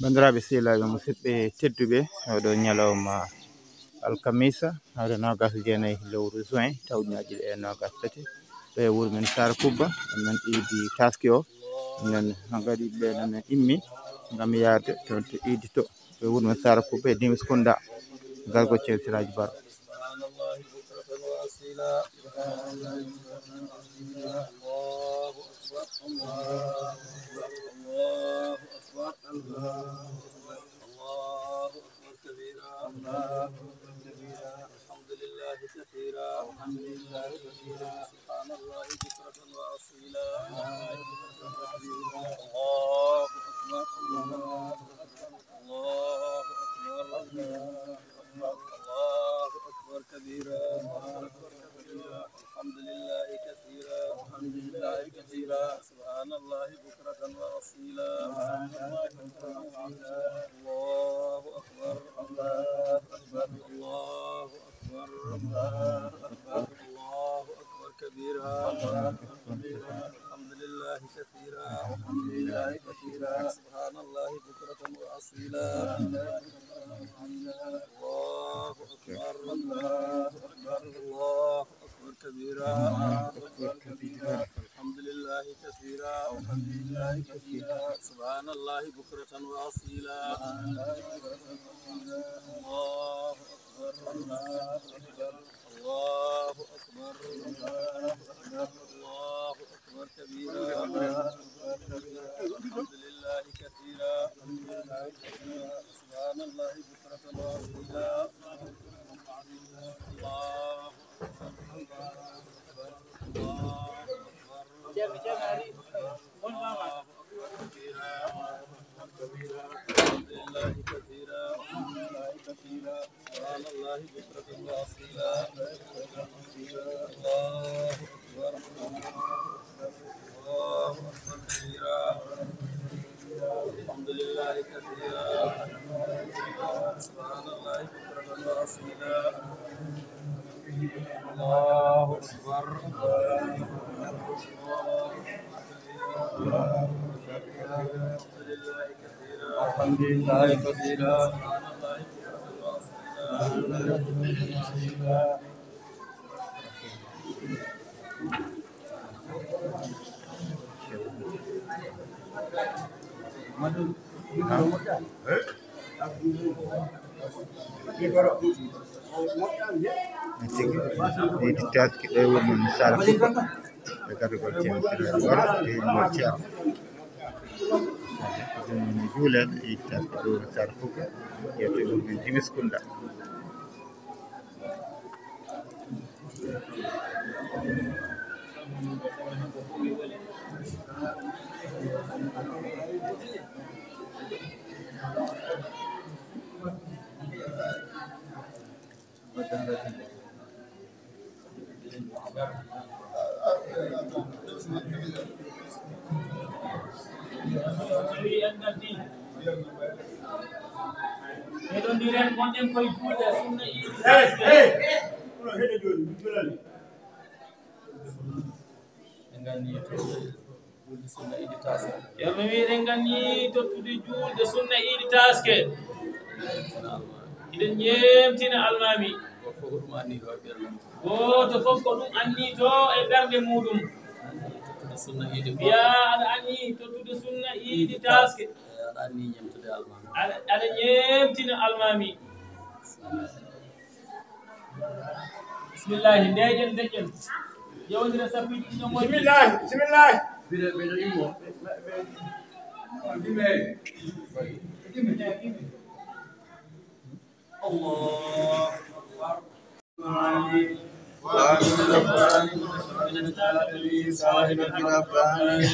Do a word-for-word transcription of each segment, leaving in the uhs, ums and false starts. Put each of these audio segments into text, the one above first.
Banndiraaɓe sehilaaɓe musidɓe tedduɓe, oɗo ñalawma alkamisa, hawre noogas e jeenayi lewru juin, tawɗinaaji ɗe e noogas tati, ɗo e wuro men Saare Kubba, men iidi taski o, men no ngaɗi ɓe no men immi ngam yaade toon to iidi to, ɗo e wuro men Saare Kubba e Dimis Kunda, gargo Ceerno Siraaji Baro. سبحان الله بكرة وأصيلا. سبحان الله بكرة وأصيلا. الله أكبر، الله أكبر، الله أكبر، الله أكبر، الله أكبر كبيرا، الله أكبر كبيرا. الحمد لله كثيرا، الحمد لله كثيرا. سبحان الله بكرة وأصيلا. الله أكبر، الله أكبر، الله أكبر، الله أكبر كبيرا، الحمد لله كثيرا، الحمد لله كثيرا، سبحان الله بكرة وأصيلا. الله أكبر، الله أكبر، الله أكبر، الله أكبر، الله أكبر كبيرا، الحمد لله كثيرا، الحمد لله كثيرا، سبحان الله بكرة وأصيلا. الله أكبر، الله أكبر، الله أكبر كبيرا، الحمد لله كثيرا، الحمد لله كثيرا، سبحان الله بكرة وأصيلا. الله أكبر، الله أكبر، الله أكبر، الله أكبر، الله أكبر كبيرا، الحمد لله كثيرا، سبحان الله بكرة وأصيلا. الله أكبر، الله أكبر، الله أكبر، الله أكبر كبيرا، الحمد لله كثيرا، سبحان الله بكرة وأصيلا. الله أكبر، الله أكبر كبيرا، الحمد لله كثيرا، سبحان الله بكرة وأصيلا. الله أكبر. الحمد لله كثيرا. Tigi, iidi taski ɗo e wuro men Saare Kubba, e garagol Ceerno Siraaji Baro, e wuro Ceerno. Ɗum ne juulen, iidi taski ɗo e wuro Saare Kubba, yeeto e wuro men Dimis Kunda. Heɗondiren, gonɗen koye juulde sunna iidi taske. En nganni to juulde sunna iidi taske. Ceerno wi eɗen nganni tottude juulde sunna iidi taske. Eɗen ñeemtina almaami. Gooto fof ko ɗum anni to e ɓernde mum. Gooto fof ko ɗum anni to e ɓernde muuɗum. Tottude sunna iidi ko. Wiya aɗa anni tottude sunna iidi taske. Aɗa anni ñeemtude almaami. Aɗa, aɗa ñeemtina almaami. Bismillahi, ndeeƴen, ndeeƴen. Ƴeewondire sappo e ɗiɗi ɗon moƴƴi. Bismillahi, bismillahi. Bire, bire, immo. الله أكبر. وآمين. وآمين. ربنا صاحب الرباني.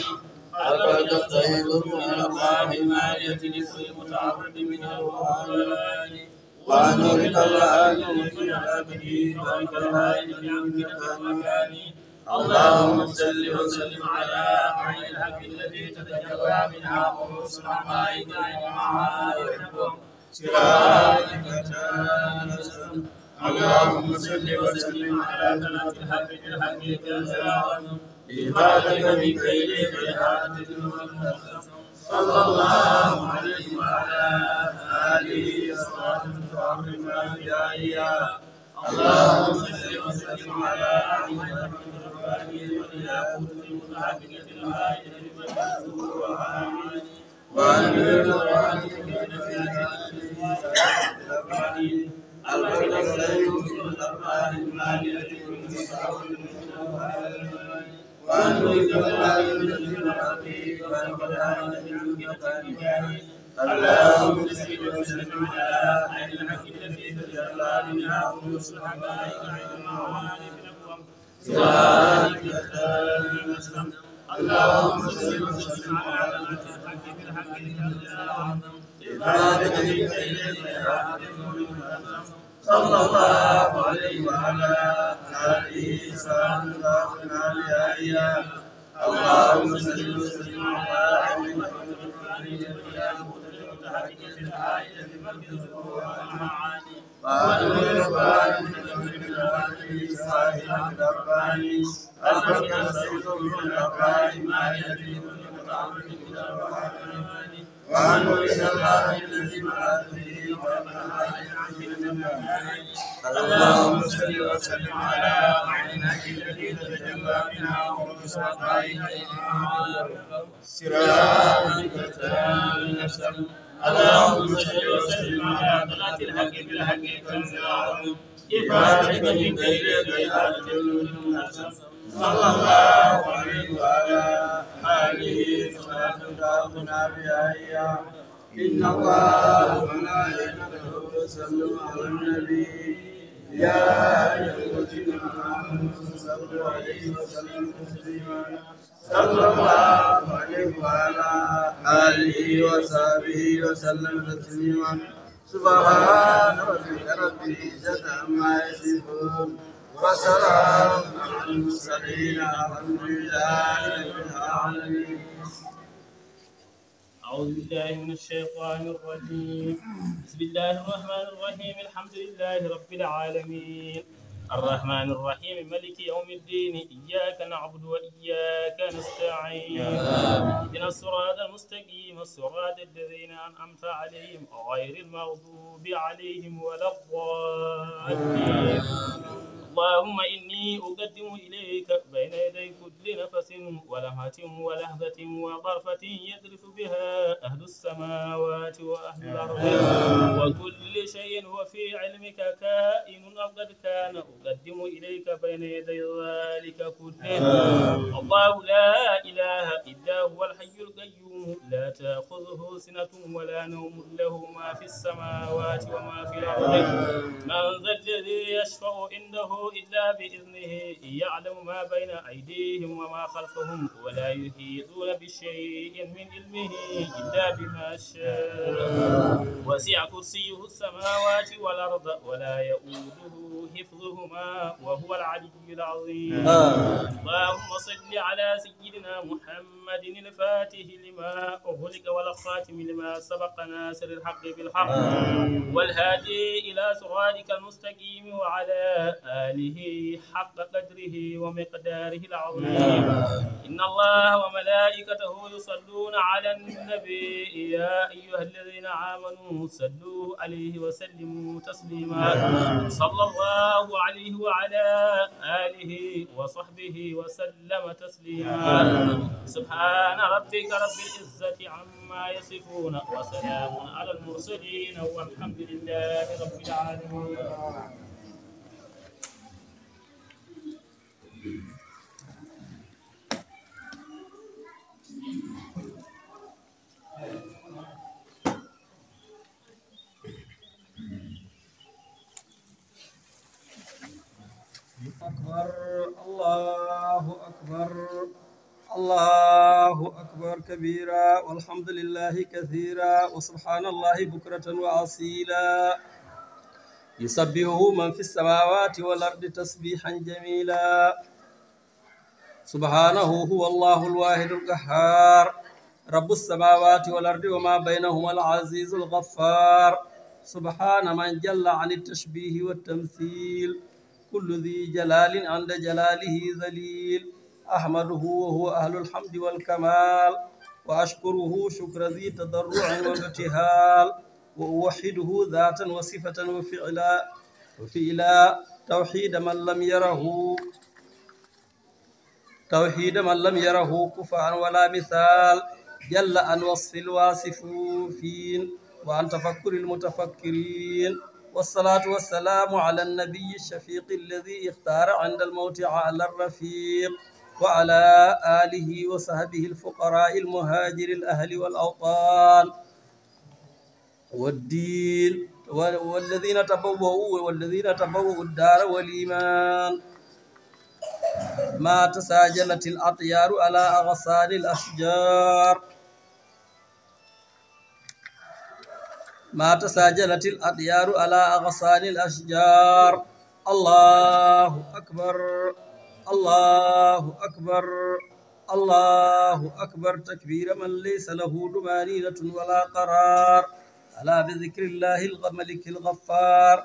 البركة الطيبة من الله المالية لكل متعبد من الروحاني. ونورك الله آمين من الأبدين. وأنت الهادي من أمرك المكاني. اللهم صل وسلم على عين الحق التي تتجلى منها رؤوس الحقائق ومعارفكم. صراطك تامة. اللهم صل وسلم على كلمة الحق بالحق تنزل عنه. إفادك منك إليك إعادة. صلى الله عليه وعلى آله وصحبه وسلم. اللهم صل وسلم على أحمد بن الرباني والياقوت المتحققة الهائلة بمجد الظهور والأعمال. وأن يرضى عن الرباني البركة السيد الأربعين المالية. وأن يرضى عن الذين ربي وأن يرضى عن الذين ربي. اللهم صل وسلم على عين الحق التي تجلى منها رؤوس الحقائق عين المعارف الأكبر. سبحانك اللهم صل وسلم على الحق بالحق لتنزل العظم. إفادك منك إليك يا عظيم. صلى الله عليه وعلى آله وصحبه وسلم. اللهم صل وسلم على عين الحق التي تجلى منها رؤوس الحقائق عين المعارف الأكبر. اللهم صل وسلم على عينك التي تتجلى منها رؤوس الحقائق. صراطك تامة. اللهم صل وسلم على طلعة الحق بالحق كنز العظم. إفادك منك إليك إعادة. صلى الله عليه وعلى آله وصحبه وسلم. إن الله وملائكته يصلون على النبي. يا أيها الذين آمنوا صلوا عليه وسلموا تسليما. صلى الله عليه وعلى آله وصحبه وسلم تسليما. سبحان ربك رب العزة عما يصفون. وسلام على المرسلين. الحمد لله رب العالمين. أعوذ بالله من الشيطان الرجيم. بسم الله الرحمن الرحيم. الحمد لله رب العالمين. الرحمن الرحيم. ملك يوم الدين. إياك نعبد وإياك نستعين. اهدنا الصراط المستقيم، صراط الذين أنعمت عليهم، غير المغضوب عليهم ولا الضالين. اللهم إني أقدم إليك بين يدي كل نفس ولمحة ولحظة وطرفة يذرف بها أهل السماوات وأهل الأرض، وكل شيء هو في علمك كائن أو قد كان، أقدم إليك بين يدي ذلك كله. الله لا إله إلا هو الحي القيوم، لا تأخذه سنة ولا نوم، له ما في السماوات وما في الأرض. من ذا الذي يشفع عنده إلا بإذنه، يعلم ما بين أيديهم وما خلفهم، ولا يحيطون بشيء من علمه إلا بما شاء. وسع كرسيه السماوات والأرض، ولا يؤوده حفظهما، وهو العلي العظيم. اللهم صل على سيدنا محمد الفاتح لما أغلق والخاتم لما سبق ناصر الحق بالحق والهادي إلى صراطك المستقيم وعلى آله حق قدره ومقداره العظيم. إن الله وملائكته يصلون على النبي، يا أيها الذين آمنوا صلوا عليه وسلموا تسليما. صلى الله عليه وعلى آله وصحبه وسلم تسليما. سبحان ربك رب العزة عما يصفون، وسلام على المرسلين، والحمد لله رب العالمين. أكبر، الله أكبر، الله أكبر كبيرا، والحمد لله كثيرا، وسبحان الله بكرة وأصيلا. يسبحه من في السماوات والأرض تسبيحا جميلا. سبحانه هو الله الواحد القهار، رب السماوات والأرض وما بينهما العزيز الغفار. سبحان من جل عن التشبيه والتمثيل، كل ذي جلال عند جلاله ذليل. أحمده وهو أهل الحمد والكمال، وأشكره شكر ذي تضرع وابتهال، وأوحده ذاتا وصفة وفعلا، وفعلا، توحيد من لم يره، توحيد من لم يره كفوا ولا مثال، جل عن وصف الواصفين وعن تفكر المتفكرين. والصلاة والسلام على النبي الشفيق الذي اختار عند الموت على الرفيق، وعلى آله وصحبه الفقراء المهاجر الأهل والأوطان والدين، والذين تبوأوا، والذين تبوأوا الدار والإيمان. ما تساجلت الأطيار على أغصان الأشجار، ما تساجلت الأطيار على أغصان الأشجار. الله أكبر، الله أكبر، الله أكبر، تكبير من ليس له طمأنينة ولا قرار. ألا بذكر الله الملك الغفار،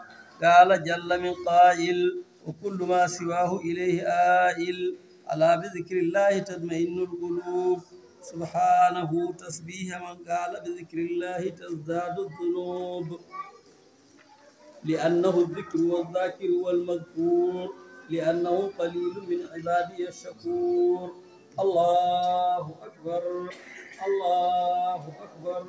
قال جل من قائل: وكل ما سواه إليه آئل. ألا بذكر الله تطمئن القلوب. سبحانه تسبيح من قال: بذكر الله تزداد الذنوب. لأنه الذكر والذاكر والمذكور، لأنه قليل من عبادي الشكور. الله أكبر، الله أكبر،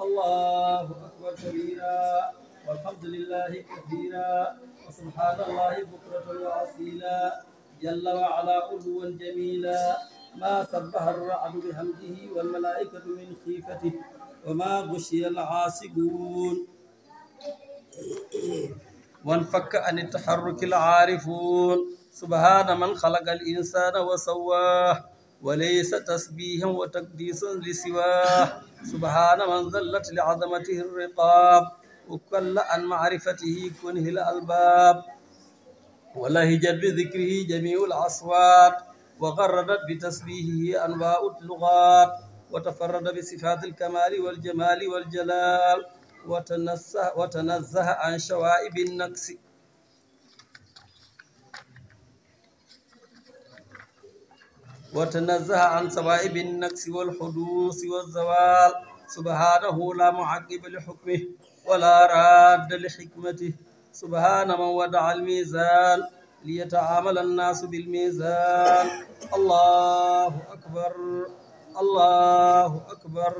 الله أكبر كبيرا، والحمد لله كثيرا، وسبحان الله بكرة وأصيلا، جل وعلا علوا جميلا، ما سبح الرعد بحمده والملائكة من خيفته، وما غشي العاشقون وانفك عن التحرك العارفون. سبحان من خلق الإنسان وسواه، وليس تسبيحا وتقديس لسواه. سبحان من ذلت لعظمته الرقاب، وكل عن معرفته كنه الألباب. ولهجت بذكره جميع الأصوات، وغردت بتسبيحه أنواع اللغات، وتفرد بصفات الكمال والجمال والجلال، وتنزه، وتنزه عن شوائب النقص، وتنزه عن شوائب النقص والحدوث والزوال. سبحانه لا معقب لحكمه ولا راد لحكمته. سبحان من وضع الميزان ليتعامل الناس بالميزان. الله أكبر، الله أكبر،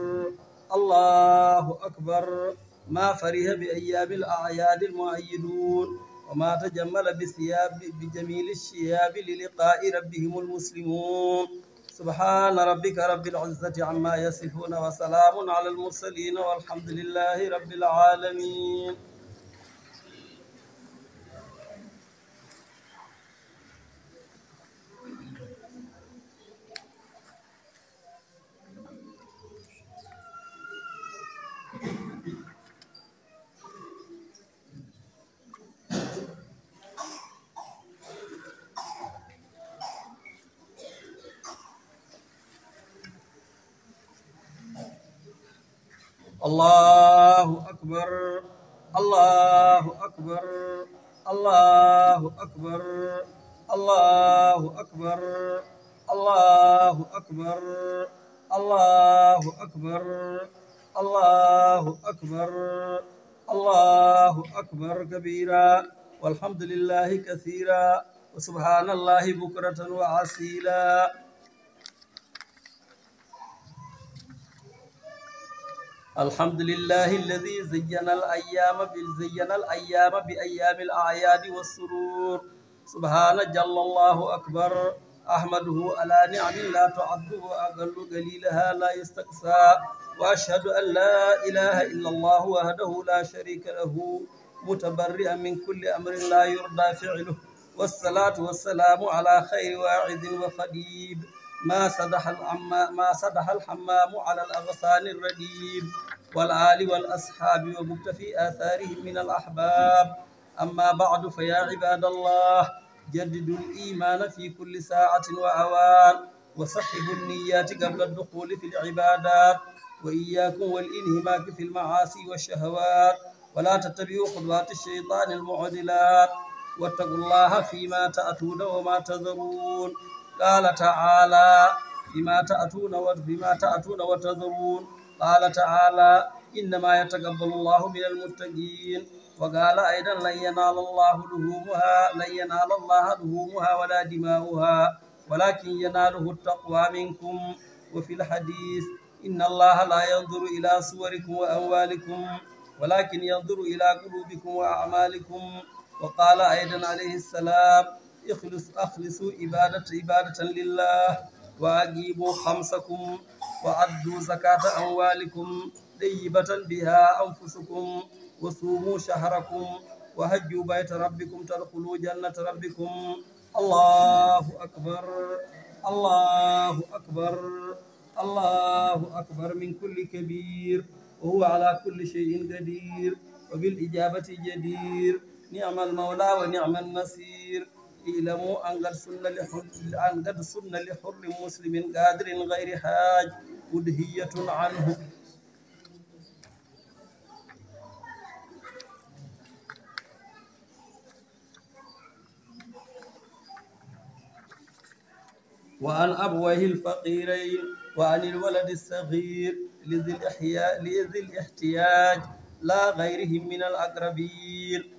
الله أكبر. ما فرح بأيام الأعياد المؤيدون، وما تجمل بثياب، بجميل الثياب للقاء ربهم المسلمون. سبحان ربك رب العزة عما يصفون، وسلام على المرسلين، والحمد لله رب العالمين. الله أكبر، الله أكبر، الله أكبر، الله أكبر، الله أكبر، الله أكبر، الله أكبر، الله أكبر كبيرا، والحمد لله كثيرا، وسبحان الله بكرة وأصيلا. الحمد لله الذي زين الأيام بال-، زين الأيام بأيام الأعياد والسرور. سبحان جل الله أكبر. أحمده على نعم لا تعد وأقل قليلها لا يستقصى. وأشهد أن لا إله إلا الله وحده لا شريك له، متبرئا من كل أمر لا يرضى فعله. والصلاة والسلام على خير واعظ وخطيب، ما سدح الأما-، ما سدح الحمام على الأغصان الرديب، والآل والأصحاب ومقتفي آثارهم من الأحباب. أما بعد، فيا عباد الله، جددوا الإيمان في كل ساعة وأوان، وصححوا النيات قبل الدخول في العبادات، وإياكم والانهماك في المعاصي والشهوات، ولا تتبعوا خطوات الشيطان المعضلات، واتقوا الله فيما تأتون وما تذرون. قال تعالى: فيما تأتون و-، فيما تأتون وتذرون. قال تعالى: إنما يتقبل الله من المتقين. وقال أيضا: لن ينال الله لحومها، لن ينال الله لحومها ولا دماؤها، ولكن يناله التقوى منكم. وفي الحديث: إن الله لا ينظر إلى صوركم وأموالكم، ولكن ينظر إلى قلوبكم وأعمالكم. وقال أيضا عليه السلام: اخلص-، أخلصوا عبادة، عبادة لله، وأقيموا خمسكم، وأدوا زكاة أموالكم، طيبة بها أنفسكم، وصوموا شهركم، وحجوا بيت ربكم تدخلوا جنة ربكم. الله أكبر، الله أكبر، الله أكبر من كل كبير، وهو على كل شيء قدير، وبالإجابة جدير، نعم المولى ونعم النصير. اعلموا أن قد سن لحر، أن قد سن لحر مسلم قادر غير حاج أضحية عنه. وعن أبويه الفقيرين، وعن الولد الصغير لذي الإحياء، لذي الاحتياج، لا غيرهم من الأقربين.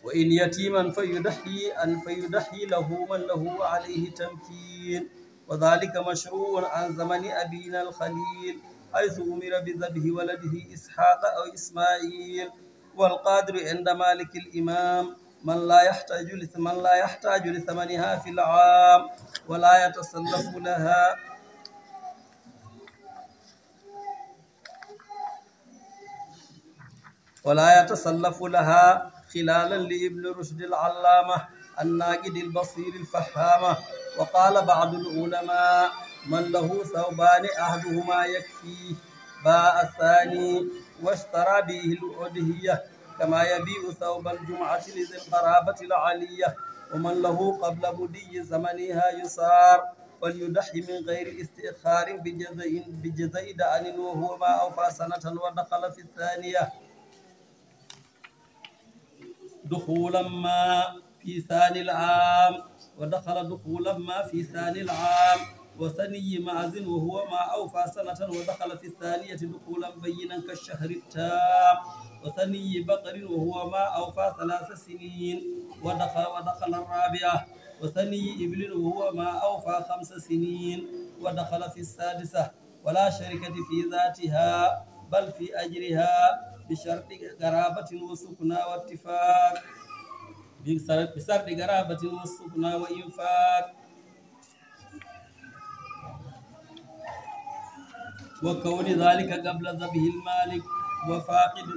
وإن يتيما فيضحي، أن فيضحي له من له عليه تمكين، وذلك مشروع عن زمن أبينا الخليل، حيث أمر بذبح ولده إسحاق أو إسماعيل. والقادر عند مالك الإمام من لا يحتاج لث-، من لا يحتاج لثمنها في العام، ولا يتصلف لها، ولا يتصلف لها خلالا لابن رشد العلامة الناقد البصير الفهامة. وقال بعض العلماء: من له ثوبان أحدهما يكفيه، باع الثاني واشترى به الأضحية، كما يبيع ثوب الجمعة لذي القرابة العلية، ومن له قبل مضي زمنها يسار، فليضح من غير استئخار بجزع، بجزع ضأن وهو ما أوفى سنة ودخل في الثانية دخولا ما في ثاني العام، ودخل دخولا ما في ثاني العام، وثني معز وهو ما أوفى سنة ودخل في الثانية دخولا بينا كالشهر التام، وثني بقر وهو ما أوفى ثلاث سنين ودخل، ودخل الرابعة، وثني إبل وهو ما أوفى خمس سنين ودخل في السادسة، ولا شركة في ذاتها بل في أجرها بشرط قرابة وسكنى واتفاق، بشرط، بشرط قرابة وسكنى وإنفاق. وكون ذلك قبل ذبح المالك وفاقدة،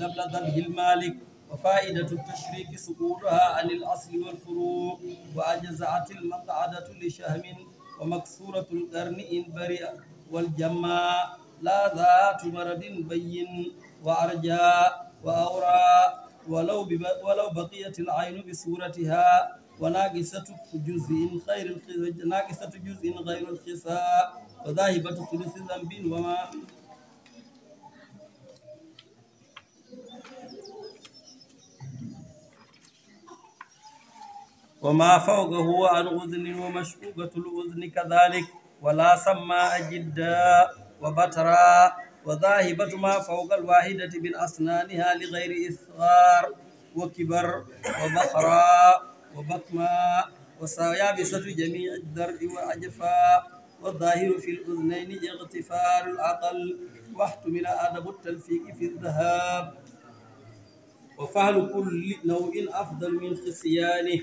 قبل ذبح المالك، وفائدة التشريك سقوطها عن الأصل والفروع، وأجزأت المقعدة لشهم ومكسورة القرن إن برئ، والجماع لا ذات مرض بين وأرجى وأورى، ولو بب-، ولو بقيت العين بصورتها، وناقصة جزء غير الخ-، ناقصة جزء غير الخصاء، وذاهبة ثلث ذنب وما، وما فوقه عن أذن ومشقوقة الأذن كذلك، ولا سماء جدا وبترا، وذاهبة ما فوق الواحدة من أسنانها لغير إصغار وكبر وبخراء وبكماء، ويابسة جميع الضرع وأجفاء، والظاهر في الأذنين اغتفال الأقل، واحتمل عدم التلفيق في الذهاب، وفعل كل نوع أفضل من خصيانه،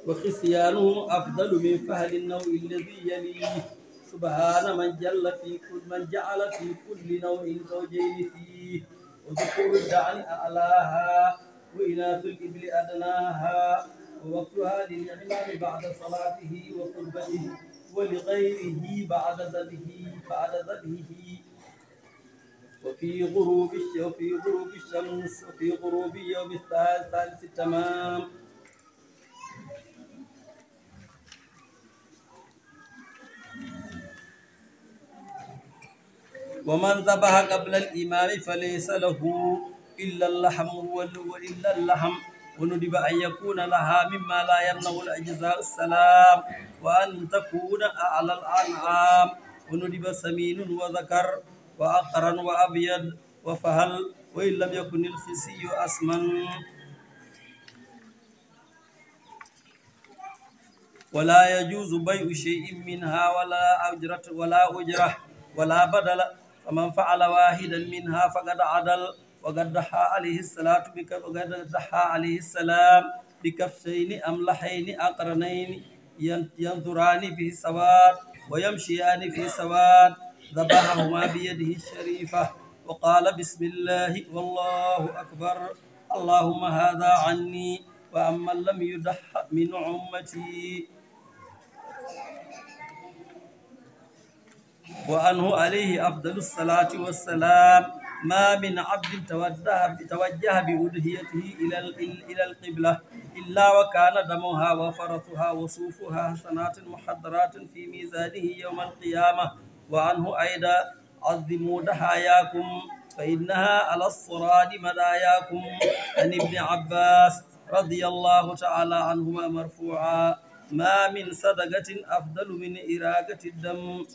وخصيانه أفضل من فعل النوع الذي يليه، سبحان من جل في كل، من جعل في كل نوع زوجين فيه، وذكور الدعن أعلاها، وإناث الإبل أدناها، ووقتها للإمام بعد صلاته وخطبته، ولغيره بعد ذبحه، بعد ذبحه. وفي غروب الش-، وفي غروب الشمس، وفي غروب يوم الثالث، الثالث التمام. ومن ذبح قبل الإمام فليس له إلا اللحم وال-، وإلا اللحم، وندب أن يكون لها مما لا يمنع الأجزاء السلام، وأن تكون أعلى الأنعام، وندب سمين وذكر، وأقرن وأبيض، وفهل، وإن لم يكن الخصي أسمن. ولا يجوز بيع شيء منها ولا أجرة، ولا أجرة، ولا بدل، فمن فعل واحدا منها فقد عدل. وقد ضحى عليه الصلاة بك-، وقد ضحى عليه السلام بكبشين أملحين أقرنين ين-، ينثران في سواد ويمشيان في سواد، ذبحهما بيده الشريفة وقال: بسم الله والله أكبر، اللهم هذا عني، وعمن لم يضح من أمتي. وعنه عليه أفضل الصلاة والسلام: ما من عبد توجه، توجه بأضحيته إلى ال-، إلى القبلة إلا وكان دمها وفرثها وصوفها حسنات محضرات في ميزانه يوم القيامة. وعنه أيضا: عظموا ضحاياكم فإنها على الصراط مداياكم. عن ابن عباس رضي الله تعالى عنهما مرفوعا: ما من صدقة أفضل من إراقة الدم.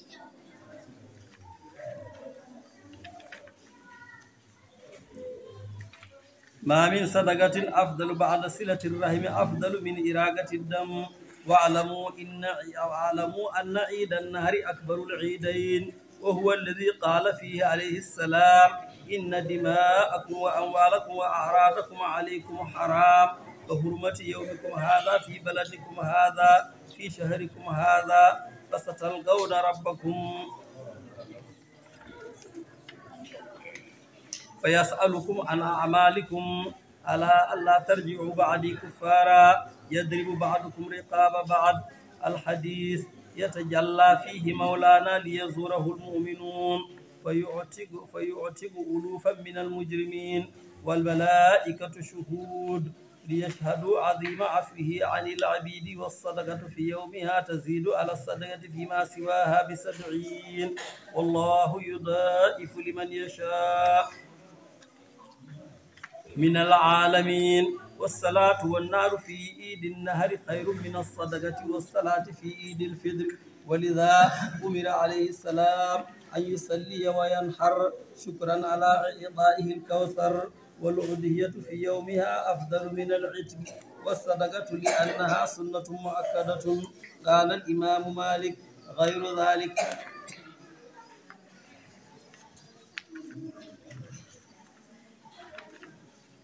ما من صدقة أفضل بعد صلة الرحم أفضل من إراقة الدم. واعلموا إن، واعلموا أن عيد النحر أكبر العيدين، وهو الذي قال فيه عليه السلام: إن دماءكم وأموالكم وأعراضكم عليكم حرام، كحرمة يومكم هذا في بلدكم هذا في شهركم هذا، فستلقون ربكم فيسألكم عن أعمالكم، ألا ألا ترجعوا بعدي كفارا يضرب بعضكم رقاب بعض. الحديث: يتجلى فيه مولانا ليزوره المؤمنون، فيعتق، فيعتق ألوفا من المجرمين، والملائكة شهود، ليشهدوا عظيم عفوه عن العبيد، والصدقة في يومها تزيد على الصدقة فيما سواها بسبعين، والله يضاعف لمن يشاء من العالمين. والصلاة والنحر في عيد النحر خير من الصدقة والصلاة في عيد الفطر، ولذا أمر عليه السلام أن يصلي وينحر شكرا على إعطائه الكوثر، والأضحية في يومها أفضل من العتق والصدقة لأنها سنة مؤكدة. قال الإمام مالك: غير ذلك.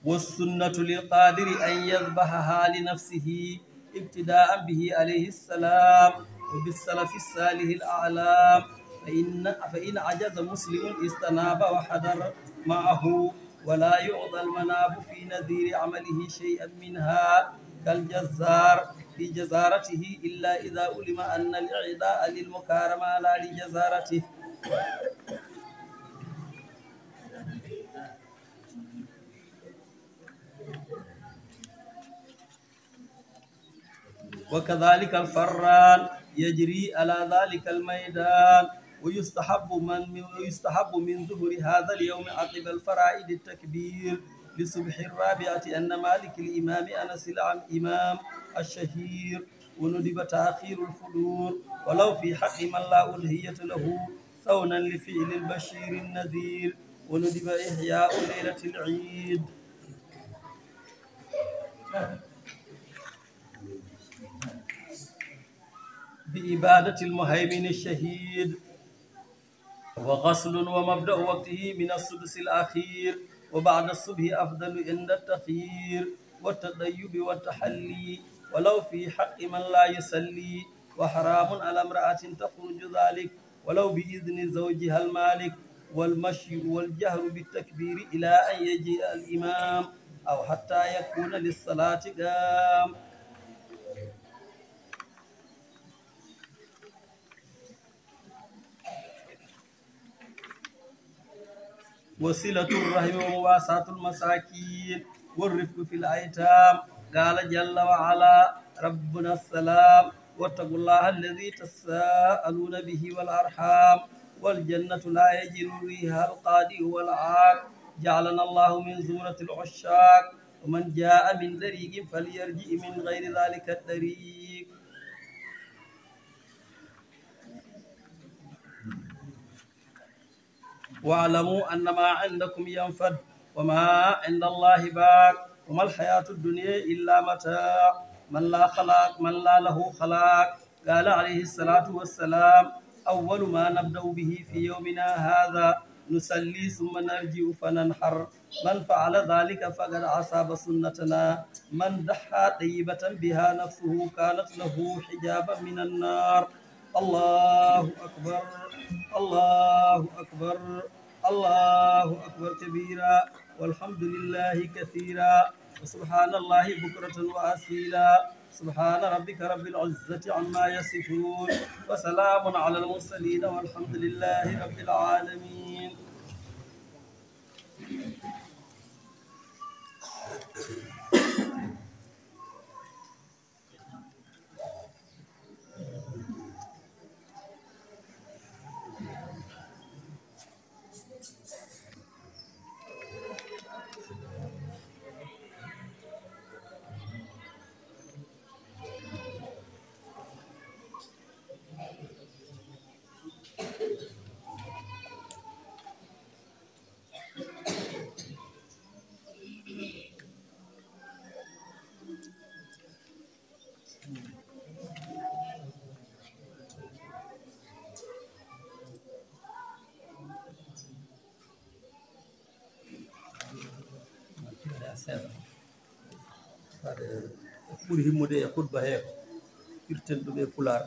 والسنة للقادر أن يذبحها لنفسه اقتداء به عليه السلام وبالسلف الصالح الأعلام، فإن، فإن عجز مسلم استناب وحضر معه، ولا يعطى المناب في نذير عمله شيئا منها كالجزار في جزارته إلا إذا علم أن الإعطاء للمكارمة لا لجزارته. وكذلك الفران يجري على ذلك الميدان، ويستحب من، ويستحب من ظهر هذا اليوم عقب الفرائض التكبير لصبح الرابعة عند مالك الإمام أنس الإمام الشهير، وندب تأخير الفطور ولو في حق من لا أضحية له صونا لفعل البشير النذير، وندب إحياء ليلة العيد بإبادة المهيمن الشهيد، وغسل ومبدأ وقته من السدس الأخير، وبعد الصبح أفضل عند التخيير، والتطيب والتحلي ولو في حق من لا يصلي، وحرام على امرأة تخرج ذلك ولو بإذن زوجها المالك، والمشي والجهر بالتكبير إلى أن يجيء الإمام أو حتى يكون للصلاة قام. وصلة الرحم ومواساة المساكين والرفق في الأيتام. قال جل وعلا ربنا السلام: واتقوا الله الذي تساءلون به والأرحام، والجنة لا يجري ريحها القاذي والعاق، جعلنا الله من زمرة العشاق. ومن جاء من طريق فليرجع من غير ذلك الطريق. واعلموا أن ما عندكم ينفد وما عند الله باق وما الحياة الدنيا إلا متاع من لا خلاق من لا له خلاق. قال عليه الصلاة والسلام: أول ما نبدأ به في يومنا هذا نصلي ثم نرجع فننحر. من فعل ذلك فقد أصاب سنتنا. من ضحى طيبة بها نفسه كانت له حجابا من النار. الله أكبر، الله أكبر، الله أكبر كبيرا، والحمد لله كثيرا، وسبحان الله بكرة وأصيلا. سبحان ربك رب العزة عما يصفون، وسلام على المرسلين، والحمد لله رب العالمين. Ɓuri himmude e khutba he ko firten ɗum e Pulaar.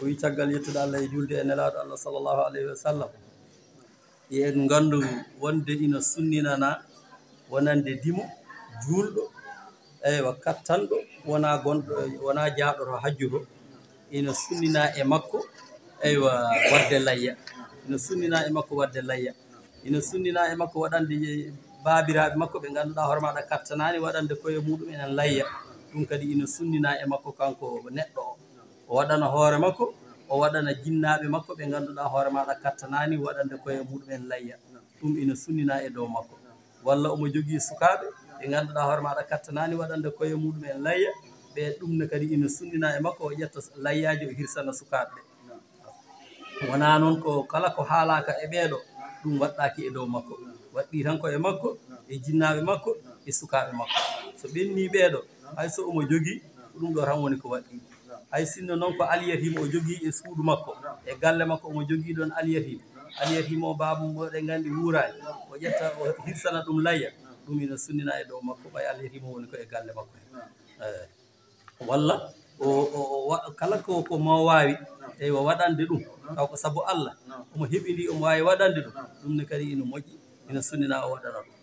O wi caggal yettude Allah e julde e Nelaaɗo Allah sallallahu alayhi wa sallam. Yen nganndu wonde ina sunninana wonande dimo juulɗo, eywa, kattanɗo, wona gonɗo, wona jaaɗo to hajju to, ina sunnina e makko, eywa, waɗde layya. Ina sunnina e makko waɗde layya. Ina sunnina e makko waɗande baabiraaɓe makko ɓe ngannduɗaa hoore maaɗa kattanaani waɗande koye muɗum enen layya. Ɗum kadi ina sunnina e makko kanko neɗɗo o. O waɗana hoore makko, o waɗana jinnaaɓe makko ɓe ngannduɗaa hoore maaɗa kattanaani waɗande koye muɗum en layya. Ɗum ina sunnina e dow makko. Walla omo jogii sukaaɓe ɓe ngannduɗaa hoore maaɗa kattanaani waɗande koye muɗum en layya. Ɓe ɗum ne kadi ina sunnina e makko, o ƴetta layyaaji, o hirsana sukaaɓe ɓe. Wonaa noon ko kala ko haalaaka e ɓeeɗo, ɗum waɗɗaaki e dow makko. Waɗɗii tan ko e makko, e jinnaaɓe makko, e sukaaɓe makko. So ɓennii ɓeeɗo, hay so omo jogii, ko ɗum ɗo tan woni ko waɗɗii. Hay sinno noon ko alyatim o jogii e suudu makko, e galle makko omo jogii ɗoon alyatim. Alyatim o, baaba mum, oɗen nganndi wuuraani. O ƴetta, o hirsana ɗum layya. Ɗum ina sunnina e dow makko, ɓay alyatim o woni ko e galle makko he. Eey. Walla o, o, o wa-, kala ko, ko mo waawi, eywa, waɗande ɗum, taw ko sabu Allah, omo heɓindi, omo waawi waɗande ɗum, ɗum ne kadi ina moƴƴi, ina sunnina o waɗana ɗum.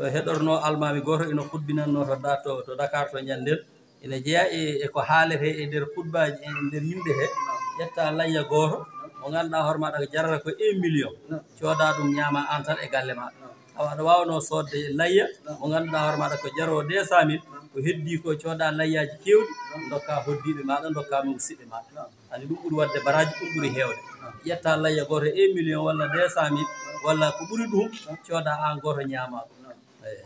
O heɗorno almaami gooto ina huɗbinanno to Da-, to, to Dakar to ñanden, ina jeyaa e, e ko haalete e nder huɗbaaji, e nder yimɓe he, ƴetta layya gooto, mo ngannduɗaa hoore maaɗa ko jarata ko un million, cooda ɗum ñaama aan tan e galle ma. Awa aɗa waawnoo soodde layya mo ngannduɗaa hoore maaɗa ko jaroo deux cent mille, ko heddii ko cooda layyaaji keewɗi, ndokka hoddiiɓe maaɗa, ndokka musiɓɓe maaɗa. Ani ɗum ɓuri waɗde baraaji, ɗum ɓuri heewde. Ƴetta layya gooto un million walla deux cent mille, walla ko ɓuri ɗum, cooda aan gooto ñaamaa ɗum. Eey.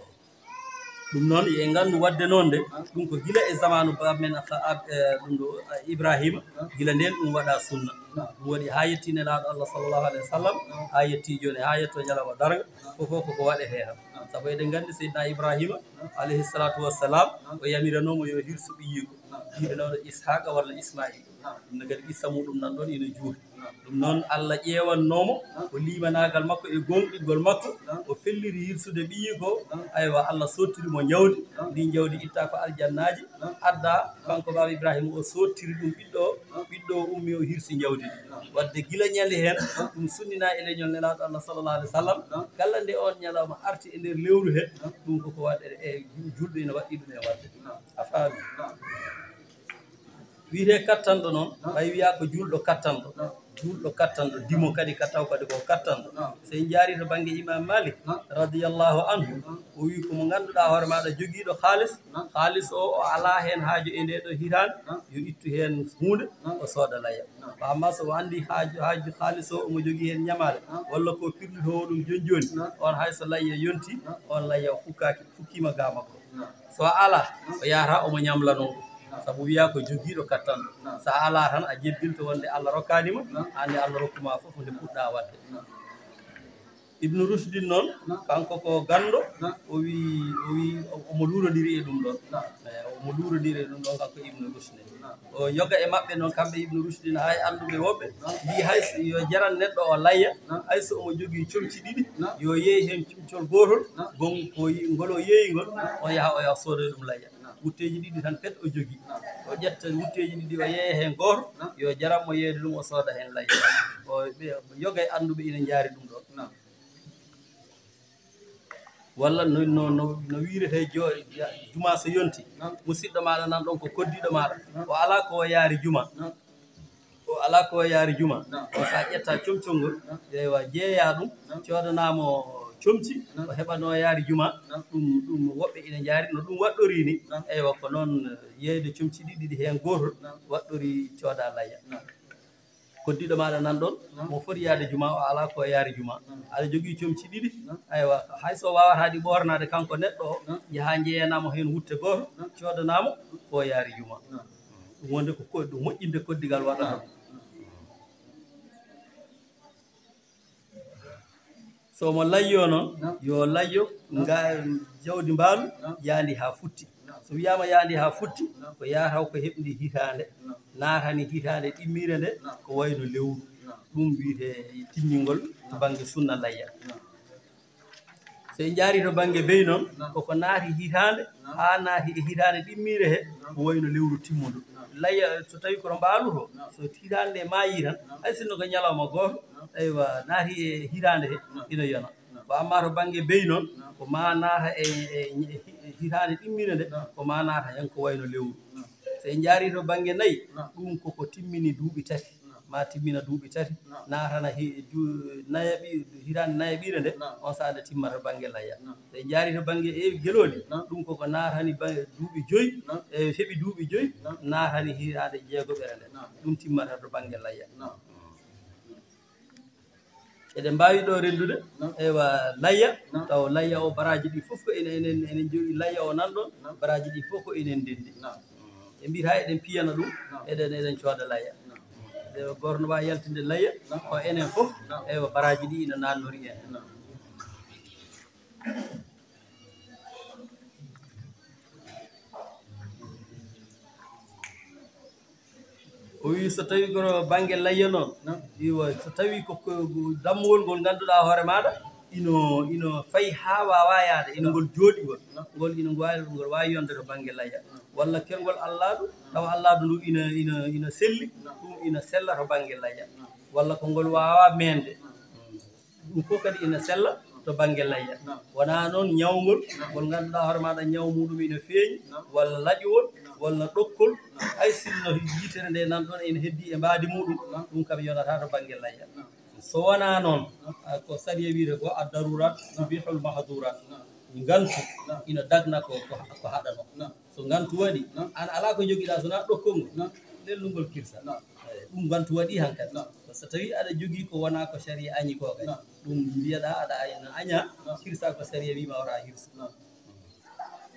Ɗum noon, yo en nganndu waɗde noon de, ɗum ko gila e zamaanu baaba men, a-, a-, e, ɗum ɗo, a, Ibraahiima, gila ndeen ɗum waɗaa sunna. Ɗum waɗi haa yettii Nelaaɗo Allah sallallahu alayhi wa sallam, haa yettii jooni, haa yettoo ñalawma darnga, fof fof koko waɗetee tan. Sabu eɗen nganndi Seydina Ibraahiima, alayhi salaatu wassalam, o yamiranooma yo hirsu ɓiyiiko, wiyetenooɗo Ishaaqa walla Ismaa'iil. Ɗum ne kadi qissa muɗum nan ɗoon ina juuti. Ɗum noon, Allah ƴeewannoomo ko liimanaagal makko e gooŋɗingol makko, o felliri hirsude ɓiyiiko. Aywa, Allah soottiri mo njawdi, ndin njawdi itta ko aljannaaji, adda kanko baaba Ibraahiima, o soottiri ɗum ɓiɗɗo o, ɓiɗɗo o ummi, o hirsi njawdi ndi. Waɗde gila ñande heen, ɗum sunnina e leñol Nelaaɗo Allah sallallahu alaihi wa sallam, kala nde oon ñalawma arti e nder lewru he, ɗum koko waɗe e ju-, julɗo ina waɗɗii ɗum e waɗde. A faami? Wiyetee kattanɗo noon, ɓay wiyaa ko juulɗo kattanɗo. Juulɗo kattanɗo, dimo kadi ka taw kadi ko kattanɗo. Naam. So en njaarii to bannge Imam Malik, naam, radiyallahu anhu, naam, o wii ko mo ngannduɗaa hoore maaɗa jogiiɗo haalis, naam, haalis o, o alaa heen haaju e ndee ɗoo hitaande, naam, yo ittu heen huunde, naam, o sooda layya. Naam. Ko amma so o anndi haaju, haaju haalis o, omo jogii heen ñamaale, naam, walla ko pirlitoo ɗum jooni jooni, naam, on hay so layya yontii, naam, on layya o fukkaaki, fukkiima ga makko. Naam. So a alaa, naam, o yahata omo ñamlanoo ɗum. Naam. Sabu wiyaa ko jogiiɗo kattanɗo. Naam. So a alaa tan, a jebbilto wonde Allah rokkaani ma, naam, aan nde Allah rokku ma fof nde puɗɗaa waɗde. Naam. Ibnu Rushdin noon, naam, kanko ko ganndo, naam, o wi, o wi, omo luurondiri e ɗum ɗoon. Naam. Eh, omo luurondiri e ɗum ɗoon kanko Ibnu Rushdin. Naam. O yoga e maɓɓe noon, kamɓe Ibnu Rushdin, hay annduɓe woɓɓe, naam, mbii hay so yo jaran neɗɗo o layya, naam, hay so omo jogii comci ɗiɗi, naam, yo yeey heen comcol gootol, naam, gon ko yi-, ngol o yeeyi ngol, naam, o yaha, o yaha soodoya ɗum layya. Naam. Wutteeji ɗiɗi tan pet o jogii. Naam. O ƴetta wutteeji ɗiɗi, o yeeya heen gooto, naam, yo jaran mo yeeyde ɗum, o sooda heen layya. O, ɓe, yoga e annduɓe ina njaari ɗum ɗoon. Naam. Walla no, no, no, no wiiretee jo-, ya-, juma so yonti, naam, musidɗo maaɗa nan ɗoon ko koddiiɗo maaɗa, naam, o alaa ko o yaari juma. Naam. O alaa ko o yaari juma. Naam. On so a ƴetta comcol ngol, naam, eywa, jeeya ɗum, naam, coodanaa mo comci, naam, o heɓa no o yaari juma. Naam. Ɗum, ɗum woɓɓe ina njaari no ɗum waɗɗorii ni. Naam. Eywa, ko noon, eh, yeeyde comci ɗiɗi ɗi heen gootol, naam, waɗɗorii cooda layya. Naam. Koddiiɗo maaɗa nan ɗoon, naam, mo foti yahde juma, o alaa ko yaari juma. Naam. Aɗa jogii comci ɗiɗi. Naam. Aywa, hay so waawataa ɗi ɓoornaade kanko neɗɗo o, naam, yaha njeeyanaa mo heen wutte gooto, naam, coodanaa mo ko yaari juma. Naam. Ɗum wonde ko ko-, ɗum moƴƴinde koddigal waɗata. Naam. So mo layyo noon, naam, yo layyo, naam, nga jawdi mbaalu, naam, yaandi haa futti. Naam. So wiyaama yaandi haa futti, naam, ko yaataw ko heɓndi hitaande, naam, naatani hitaande ɗimmiire nde, naam, ko wayno lewru. Naam. Ɗum wiyetee timmingol to, naam, bannge sunna layya. Naam. So en njaarii to bannge beyi noon, naam, koko naati hitaande, naam, haa naati e hitaande ɗimmiire he, naam, ko wayno lewru timmundu. Naam. Layya, so tawii koto mbaalu to, naam, so hitaande nde maayii tan, naam, hay sinno ko ñalawma gooto, naam, eywa, naati e hitaande he, naam, ina yona. Naam. Ko amma to bannge beyi noon, naam, ko maa naata e, e, e hitaande ɗimmiinde nde, naam, ko maa naata heen ko wayno lewru. Naam. So en njaarii to bannge nayi, naam, ɗum koko timmini duuɓi tati, naam, maa timmina duuɓi tati, naam, naatana hi-, du-, nayaɓi-, hitaande nayaɓiire nde, naam, on saaha nde timmata bannge layya. Naam. So en njaarii to bannge e gelooli, naam, ɗum koko naatani ba-, duuɓi joyi, naam, e heɓi duuɓi joyi, naam, naatani hitaande jeegoɓere nde. Naam. Ɗum timmata to bannge layya. Naam. Eɗen mbaawi ɗo renndude, naam, eywa, layya, naam, taw layya o baraaji ɗi fof ko enen, enen, enen jogii layya o nan ɗoon, naam, baraaji ɗi fof ko enen ndenndi. Naam. Ɓe mbiyata eɗen piyana ɗum, naam, eɗen, eɗen cooda layya. Naam. Nde gooto no waawi yaltinde layya, naam, ko enen fof, naam, eywa, baraaji ɗi ina naannori en. Naam. O wi so tawi ko bannge layya noon, iwa, so tawi ko, ko dammugol ngol ngannduɗaa hoore maaɗa ino, ino fayi haa waawaa yahde, ino ngol jooɗi ngol, ngol ina waawi, ngol waawi yonde to bannge layya, walla kerngol allaaɗo, tawa allaaɗo ndu ina, ina, ina selli, ɗum ina sella to bannge layya, walla ko ngol waawaa meende. Ɗum fof kadi ina sella to bannge layya. Naam. Wonaa noon ñawngol, naam, ngol ngannduɗaa hoore maaɗa ñaw muɗum ina feeñi, naam, walla laƴuwol, naam, walla ɗokkol, naam, hay sinno yitere nde nan ɗoon ene heddii e mbaadi muɗum, naam, ɗum kam yonataa to bannge layya. Naam. So wonaa noon, naam, a, ko sariya wiyata ko ad-darurat, naam, tubihul mahdurat. Naam. Ngantu, naam, ina dagna ko, ko, ko haɗanoo. Naam. So ngantu waɗi, naam, aan alaa ko njogiɗaa so wonaa ɗokkol ngol. Naam. Lelnungol kirsa. Naam. Eey, ɗum ngantu waɗi hankadi. Naam. So tawii aɗa jogii ko wonaa ko sariya añi ko kadi. Naam. Ɗum mbiyaɗaa aɗa aña, aña, naam, kirsa ko sariya wiima wata hirsu. Naam.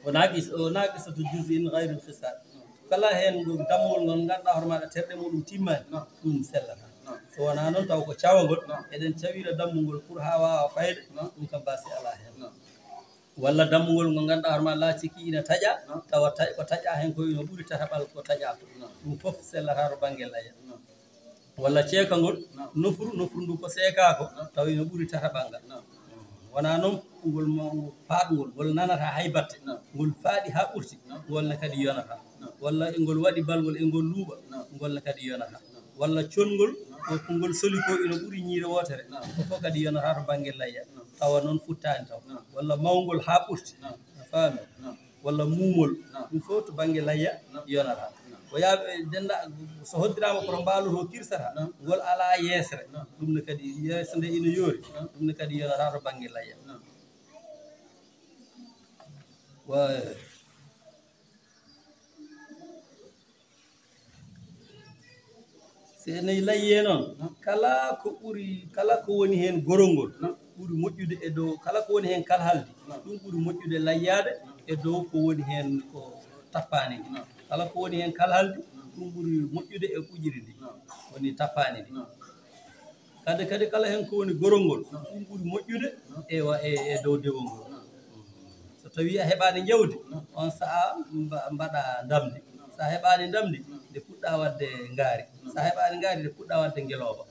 O naaqis-, o naaqisatu juz'in ghayrul khisal. Naam. Kala heen ngol dammugol ngol ngannduɗaa hoore maaɗa terɗe muɗum timmaani, naam, ɗum sellataa. Naam. So wonaa noon taw ko cawangol, naam, eɗen cawira dammugol pour haa waawa fayde, naam, ɗum kam baasi alaa heen. Naam. Walla dammugol ngol ngannduɗaa hoore maa laaciki ina taƴa, naam, tawa ta-, ko taƴa heen ko ina ɓuri tataɓal ko taƴa ko. Naam. Ɗum fof sellataa to bannge layya. Naam. Walla ceekangol, naam, nofru, nofru ndu ko seekaa ko, naam, tawa ina ɓuri tataɓal ngal. Naam. Wonaa noon ngol mo-, paaɗngol, ngol nanataa hay batte. Naam. Ngol faaɗi haa ɓurti, naam, ngol ne kadi yonataa. Naam. Walla ngol waɗi balngol e ngol luuɓa, naam, ngol ne kadi yonataa. Naam. Walla colngol, naam, ko, ko ngol soli ko ina ɓuri ñiire wootere, naam, ko fof kadi yonataa to bannge layya. Naam. Tawa noon futtaani taw. Naam. Walla mawngol haa ɓurti. Naam. A faami? Naam. Walla muumol. Naam. Ɗum fof to bannge layya, naam, yonataa. Naam. O yaaɓe dennda, so hoddiraama koto mbaalotoo kirsata, ngol alaa yeesre. Ɗum ne kadi yeesre nde ina yoori, ɗum ne kadi yonata to bannge layya. Wa- Si en nayi layyee noon, kala ko ɓuri, kala ko woni heen gorol ngol, ɓuri moƴƴude e dow, kala ko woni heen kalhaldi, ɗum ɓuri moƴƴude layyaade e dow ko woni heen ko tappaani ndi. Kala ko woni heen kalhaldi, ɗum ɓuri moƴƴude e ƴuƴiri ndi, woni tappaani ndi. Kadi, kadi kala heen ko woni gorol ngol, ɗum ɓuri moƴƴude e wa-, e, e dow dewol ngol. So tawii a heɓaani njawdi, on sahaa mba-, mbaɗa ndamndi. So a heɓaani ndamndi, nde puɗɗa waɗde ngaari. So a heɓaani ngaari, nde puɗɗa waɗde ngelooba.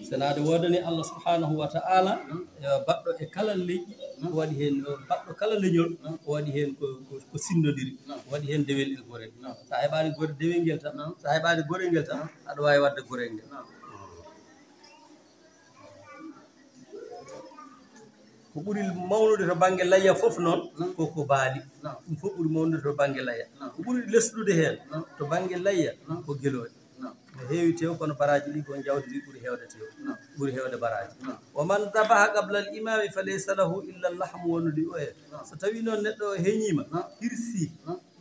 Senaade woodani Allah subhanahu wa ta'ala, e baɗɗo e kala leƴƴi, o waɗi heen, baɗɗo kala leñol, o waɗi heen ko, ko, ko sinndondiri, o waɗi heen dewel e gorel. So a heɓaani gore-, dewel ngel tan, so a heɓaani gorel ngel tan, aɗa waawi waɗde gorel ngel. Ko ɓuri mawnude to bannge layya fof noon, ko, ko baali. Ɗum fof ɓuri mawnude to bannge layya. Ko ɓuri lesɗude heen to bannge layya, ko gelooɗi. No heewi tew, kono baraaji ɗi ko jawdi ndi ɓuri heewde tew. Ɓuri heewde baraaji. Wa man dabaha qabla al imami fa laysa lahu illa al lahmu, wonno ɗi oye. So tawi noon neɗɗo o heñiima, hirsi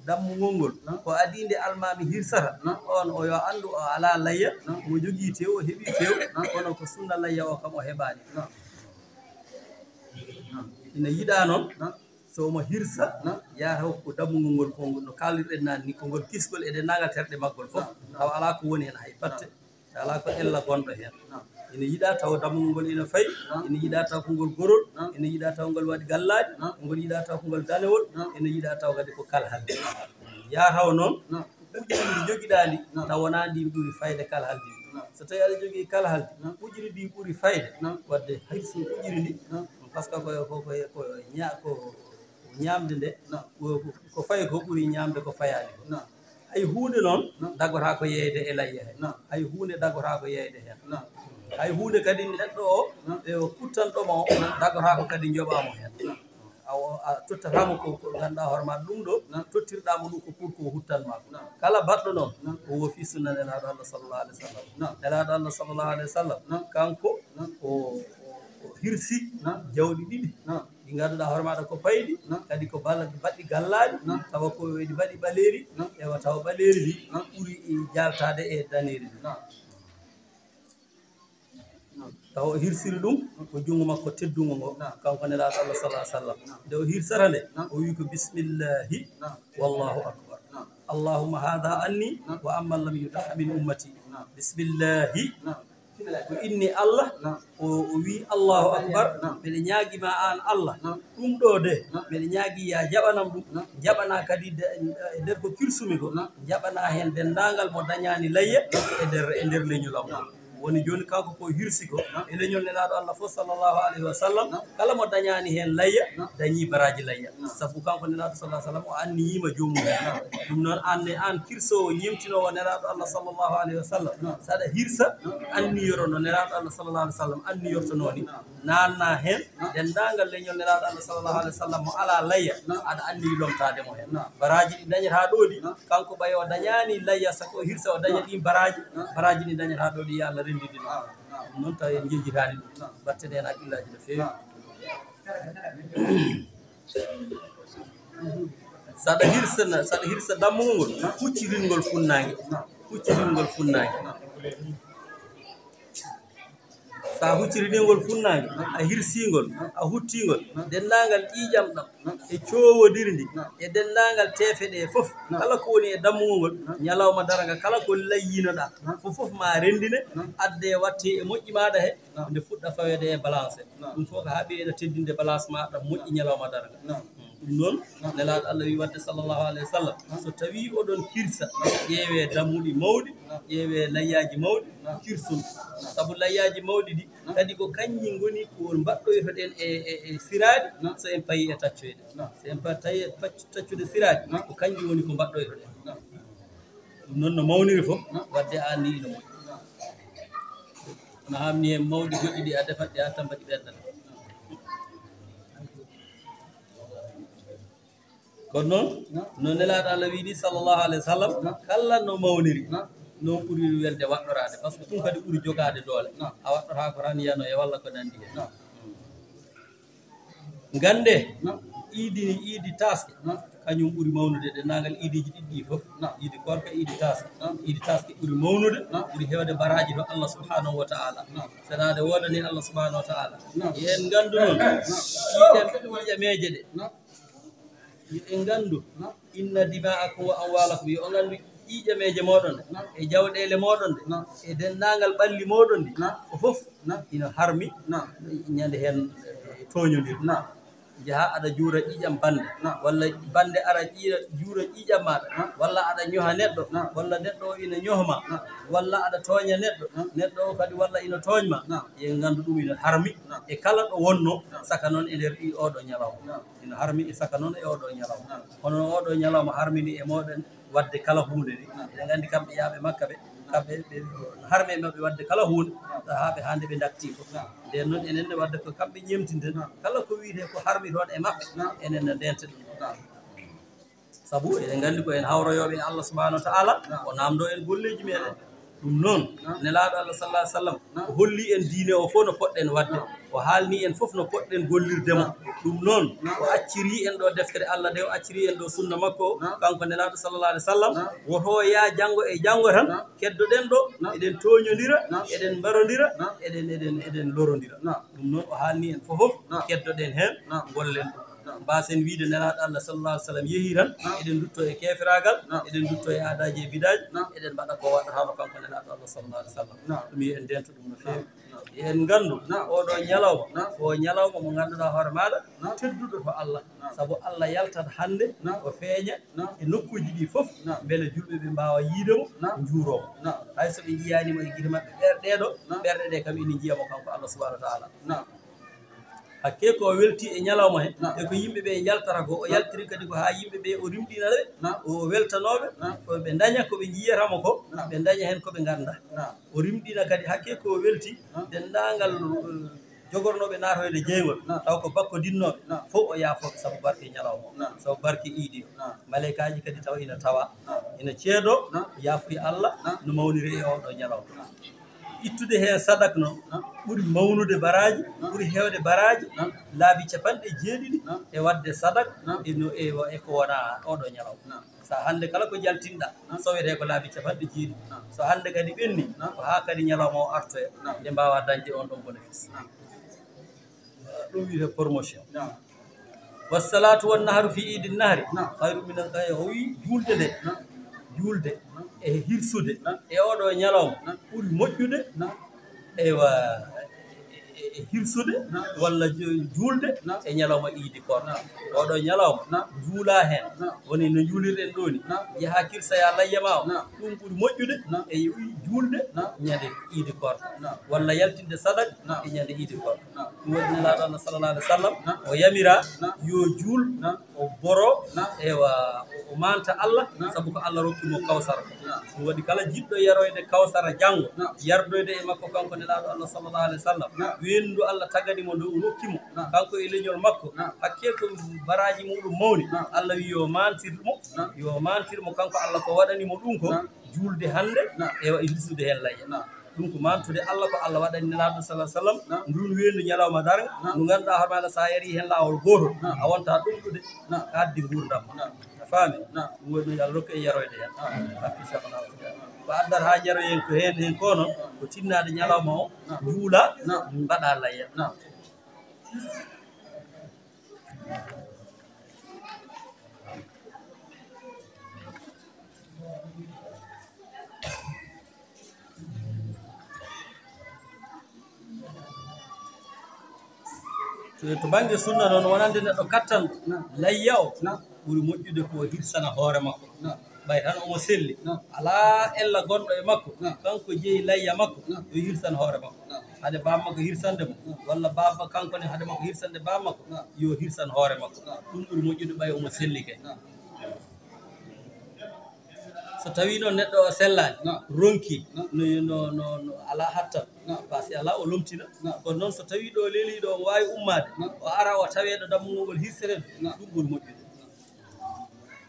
dammugol ngol, ko adii nde almaami hirsata, on o yo anndu o alaa layya, mo jogii tew, o heɓii tew, kono ko sunna layya o kam o heɓaani. Ina yiɗaa noon so omo hirsa, yataw ko dammugol ngol, ko ngol no kaalirɗen naane ni, ko ngol kisgol e denndaangal terɗe maggol fof, tawa alaa ko woni heen hay batte, alaa ko ella gonɗo heen. Ina yiɗaa taw dammugol ngol ina fayi, ina yiɗaa taw ko ngol gorol, ina yiɗaa taw ngol waɗi gallaaɗi, ngol yiɗaa taw ko ngol danewol, ina yiɗaa taw kadi ko kalhaldi. Yataw noon ƴuƴiri ndi jogiɗaa ndi, taw wonaa ndi ɓuri fayde kalhaldi ndi. So tawi aɗa jogii kalhaldi, ƴuƴiri ndi ɓuri fayde, wadde hirsu ƴuƴiri ndi, parce que ko, ko, ko, ko ña-, ko ñaamde nde, ko, ko, ko fayi ko ɓuri ñaamde ko fayaani ko. Hay huunde noon daggotaako yeeyde e layya heen. Hay huunde daggotaako yeeyde heen. Hay huunde kadi neɗɗo o, e o kuttanɗo ma o, daggotaako kadi njoɓaa mo heen. A, o, a tottataama ko, ko ngannduɗaa hoore ma ɗum ɗo, tottirɗaa mo ɗum ko pour ko huttan ma ko. Kala baɗɗo noon, o wofi sunna Nelaaɗo Allah sallallahu alaihi wasallam. Nelaaɗo Allah sallallahu alaihi wasallam, kanko o, o, o hirsi jawɗi ɗiɗi. Ɗi ngannduɗaa hoore maaɗa ko payɗi, kadi ko bala-, baɗɗi gallaaɗi, tawa ko eɗi mbaɗi ɓaleeri, ewa tawa ɓaleeri ndi ɓuri jaltaade e daneeri ndi. Tawa o hirsiri ɗum ko junngo makko teddungo ngo, kanko Nelaaɗo Allah sallallahu alaihi wasallam. Nde o hirsata nde, o wi ko, "Bismillahi, wallahu akbar. Allahumma hadha anni, wa amman lam yutah min ummati." Bismillahi, ko inni Allah, o, o wi, "Allahu akbar, mbeɗa ñaagi ma aan Allah. Ɗum ɗo de, mbeɗa ñaagi ya jaɓanam ɗum, jaɓana kadi de, e nder ko kirsumi ko, jaɓana heen denndaangal mo dañaani layya e nder, e nder leñol am." Woni jooni kanko ko hirsi ko e leñol Nelaaɗo Allah fof sallallahu alaihi wasallam, kala mo dañaani heen layya, dañii baraaji layya. Sabu kanko Nelaaɗo sallallahu alaihi wasallam o anniyiima joomum heen. Ɗum noon, aan ne, aan kirsoowo ñeemtinoowo Nelaaɗo Allah sallallahu alaihi wasallam, so aɗa hirsa, anniyoro no Nelaaɗo Allah sallallahu alaihi wasallam anniyortonoo ni. Naatna heen denndaangal leñol Nelaaɗo Allah sallallahu alaihi wasallam mo alaa layya, aɗa anniyi lomtaade mo heen. Baraaji ɗi dañataa ɗo ɗi, kanko ɓay o dañaani layya, sago o hirsa o daña ɗiin baraaji, baraaji ɗi dañataa ɗo ɗi, yo Allah renndin ɗum. Ɗum noon tawi en njejjitaani ɗum, mbaɗten heen hakkillaaji no feewi. Saɗa hirsa, saɗa hirsa dammugol ngol, huccirin ngol funnaange, huccirin ngol funnaange. So a huccirinii ngol funnaange, a hirsii ngol, a huttii ngol, denndaangal ƴiiƴam ɗam e coowodiri ndi e denndaangal teefe ɗe fof, kala ko woni e dammugol ngol, ñalawma darnga, kala ko layyinoɗaa fof, fof ma renndine, addee wattee e moƴƴi maaɗa he, nde fuɗɗa faweede e balance. Ɗum fof ko haaɓi ene teddinde balance maaɗa moƴƴi ñalawma darnga. Ɗum noon, Nelaaɗo Allah wi waɗde sallallahu alaihi wasallam, so tawi oɗon kirsa, ƴeewee dammuɗi mawɗi, ƴeewee layyaaji mawɗi, kirsun. Sabu layyaaji mawɗi ɗi, kadi ko kanji ngoni ko mbaɗɗoytoɗen e, e, e siraaji, so en payi e taccoyde. So en pa-, tawi e pacc-, taccude siraaji, ko kanji woni ko mbaɗɗoytoɗen. Ɗum noon no mawniri fof, waɗde aan ni ino moƴƴi. A hamni heen mawɗi goɗɗi ɗi, a defat ɗi haa tampa ɗi ɓennda. Kono noon, no Nelaaɗo Allah wiyi ni, sallallahu alayhi wa sallam, kala no mawniri, noon ɓuri welde waɗɗoraade, par ce que ɗum kadi ɓuri jogaade doole. A waɗɗotaako tan yano e walla ko nanndi heen. Ngannde, iidi, iidi taaske, kañum ɓuri mawnude denndaangal iidiiji ɗiɗi ɗi fof. Iidi korka, iidi taaske. Iidi taaske ɓuri mawnude, ɓuri heewde baraaji to Allah subhanahu wa ta'ala. Senaade woodani Allah subhanahu wa ta'ala. Yo en nganndu noon, iiɗam, ƴiiƴameeje ɗe. Yo en nganndu, inna dima'akum wa amwalakum, yo on nganndu ƴiiƴameeje mooɗon ɗe, e jawɗeele mooɗon ɗe, e denndaangal ɓalli mooɗon ɗi, ko fof ina harmi ñande heen, e tooñondir. Njaha aɗa juura ƴiiƴam bannde, walla bannde ara ƴiira, juura ƴiiƴam maaɗa, walla aɗa ñoha neɗɗo, walla neɗɗo o ina ñohma, walla aɗa tooña neɗɗo, neɗɗo o kadi walla ina tooñma, yo en nganndu ɗum ina harmi e kala ɗo wonno, saka noon e nder ɗi oɗo ñalawma. Ina harmi e saka noon e oɗo ñalawma. Hono oɗo ñalawma harmini e mooɗon waɗde kala huunde ni. Eɗen nganndi kamɓe yaaɓe Makka ɓe, kamɓe ɓe harmi e maɓɓe waɗde kala huunde, haa ɓe hannde ɓe ndakti fof. Nden noon enen ne waɗde ko kamɓe ñemtinten. Kala ko wiyetee ko harmi toon e maɓɓe, enen ne ndenta ɗum. Sabu eɗen nganndi ko en hawroyooɓe e Allah subhanahu wa ta'ala, o naamndoo en golleeji meɗen. Ɗum noon, Nelaaɗo Allah sallallahu alaihi wasallam, o holli en diine o fof no poɗɗen waɗde. O haalni en fof no poɗɗen gollirde mo. Ɗum noon, o acciri en ɗo deftere Allah nde, o acciri en ɗo sunna makko o, kanko Nelaaɗo sallallahu alaihi wasallam. Woto yaa janngo e janngo tan, keddoɗen ɗo, eɗen tooñondira, eɗen mbarondira, eɗen, eɗen, eɗen lorondira. Ɗum noon, o haalni en fof fof, keddoɗen heen, ngollen ɗum. Mbaasen wiide Nelaaɗo Allah sallallahu alaihi wasallam yehi tan, eɗen ndutto e keefiraagal, eɗen ndutto e aadaaji e bidaaji, eɗen mbaɗa ko waɗataano kanko Nelaaɗo Allah sallallahu alaihi wasallam. Ɗum yo en ndento ɗum no feewi. Yo en nganndu, oɗo ñalawma, ko ñalawma mo ngannduɗaa hoore maaɗa, tedduɗo to Allah. Sabu Allah yaltat hannde, o feeña e nokkuuji ɗi fof, mbele julɓe ɓe mbaawa yiide mo, njuuroo mo. Hay so ɓe njiyaani mo e gite maɓɓe, ɓer-, ɗee ɗo, ɓerɗe ɗe kam ina njiya mo kanko Allah subhanahu wa ta'ala. Hakke ko o welti e ñalawma he, e ko yimɓe ɓe njaltata ko, o yaltiri kadi ko haa yimɓe ɓe o rimɗina ɓe, o weltanooɓe, ko ɓe ndaña ko ɓe njiyata mo ko, ɓe ndaña heen ko ɓe ngannda. O rimɗina kadi hakke ko o welti denndaangal, eh, jogornooɓe naatoyde jeyngol, taw ko bakkodinnooɓe, fof o yaafooɓe sabu barke ñalawma o, sabu barke iidi o. Maleykaaji kadi taw ina tawa, ina ceedoo, yaafuya Allah, no mawniri e oɗo ñalawma. Ittude heen sadak noon, ɓuri mawnude baraaji, ɓuri heewde baraaji, laabi capanɗe jeeɗiɗi e waɗde sadak e no, e, e ko wona oɗo ñalawma. So hannde kala ko jaltinɗa, so wiyetee ko laabi capanɗe jeeɗiɗi. So hannde kadi ɓenni, ko haa kadi ñalawma o artoya, nde mbaawa dañde on ɗon bénéfice. Ɗum wiyetee promotion. Wassalatu wan nahru fi iidi nahri khayru min al-, o wi juulde nde, juulde e hirsude e oɗo ñalawma ɓuri moƴƴude, eywa, e, e, e hirsude walla ju-, juulde e ñalawma iidi koorka. Oɗo ñalawma juula heen, woni no juulirɗen ɗo ni, yaha kirsa ya layya ma o, ɗum ɓuri moƴƴude e juulde ñande iidi koorka walla yaltinde sadak e ñande iidi koorka. Ɗum waɗi Nelaaɗo Allah sallallahu alaihi wasallam o yamira yo juul, o boro, ewa, o manta Allah, sabu ko Allah rokki mo Kawsara. Ɗum waɗi kala jiɗɗo yaroyde Kawsara janngo, yardoyde e makko kanko Nelaaɗo Allah sallallahu alaihi wasallam, weendu Allah tagani mo ndu o rokki mo, kanko e leñol makko, hakke ko baraaji muɗum mawni, Allah wi yo mantir mo, yo mantir mo kanko Allah ko waɗani mo ɗum ko, juulde hannde, ewa, e hirsude heen layya. Ɗum ko mantude Allah, ko Allah waɗani Nelaaɗo sallallahu alaihi wasallam, ndun weendu ñalawma darnga, ndu ngannduɗaa hoore maaɗa, so a yarii heen laawol gootol, a wonta ɗumɗude, ka addi nguurndam ma. A faami? Ɗum woni ɗum yo Allah rokku en yaroyde heen. Barke Cheikhna Tidiane. Ko addata haa yaroyen ko heen, heen ko noon, ko tinnaade ñalawma o, juula, mbaɗa layya. To, to bannge sunna noon, wonande neɗɗo kattanɗo, layya o, ɓuri moƴƴude ko o hirsana hoore makko. Ɓay tan omo selli. Alaa ella gonɗo e makko, kanko jeyi layya makko, yo hirsan hoore makko. Hade baaba makko hirsande mo, walla baaba kanko ne hade makko hirsande baaba makko, yo hirsan hoore makko. Ɗum ɓuri moƴƴude ɓay omo selli kay. So tawii noon neɗɗo o sellaani, naam, ronki, naam, no, no, no, no alaa hattan, naam, parce que alaa o lomtina. Naam. Kono noon so tawii ɗo leeliiɗo o waawi ummaade, naam, o ara o tawee ɗo dammugol ngol hirsere, naam, ɗum ɓuri moƴƴude.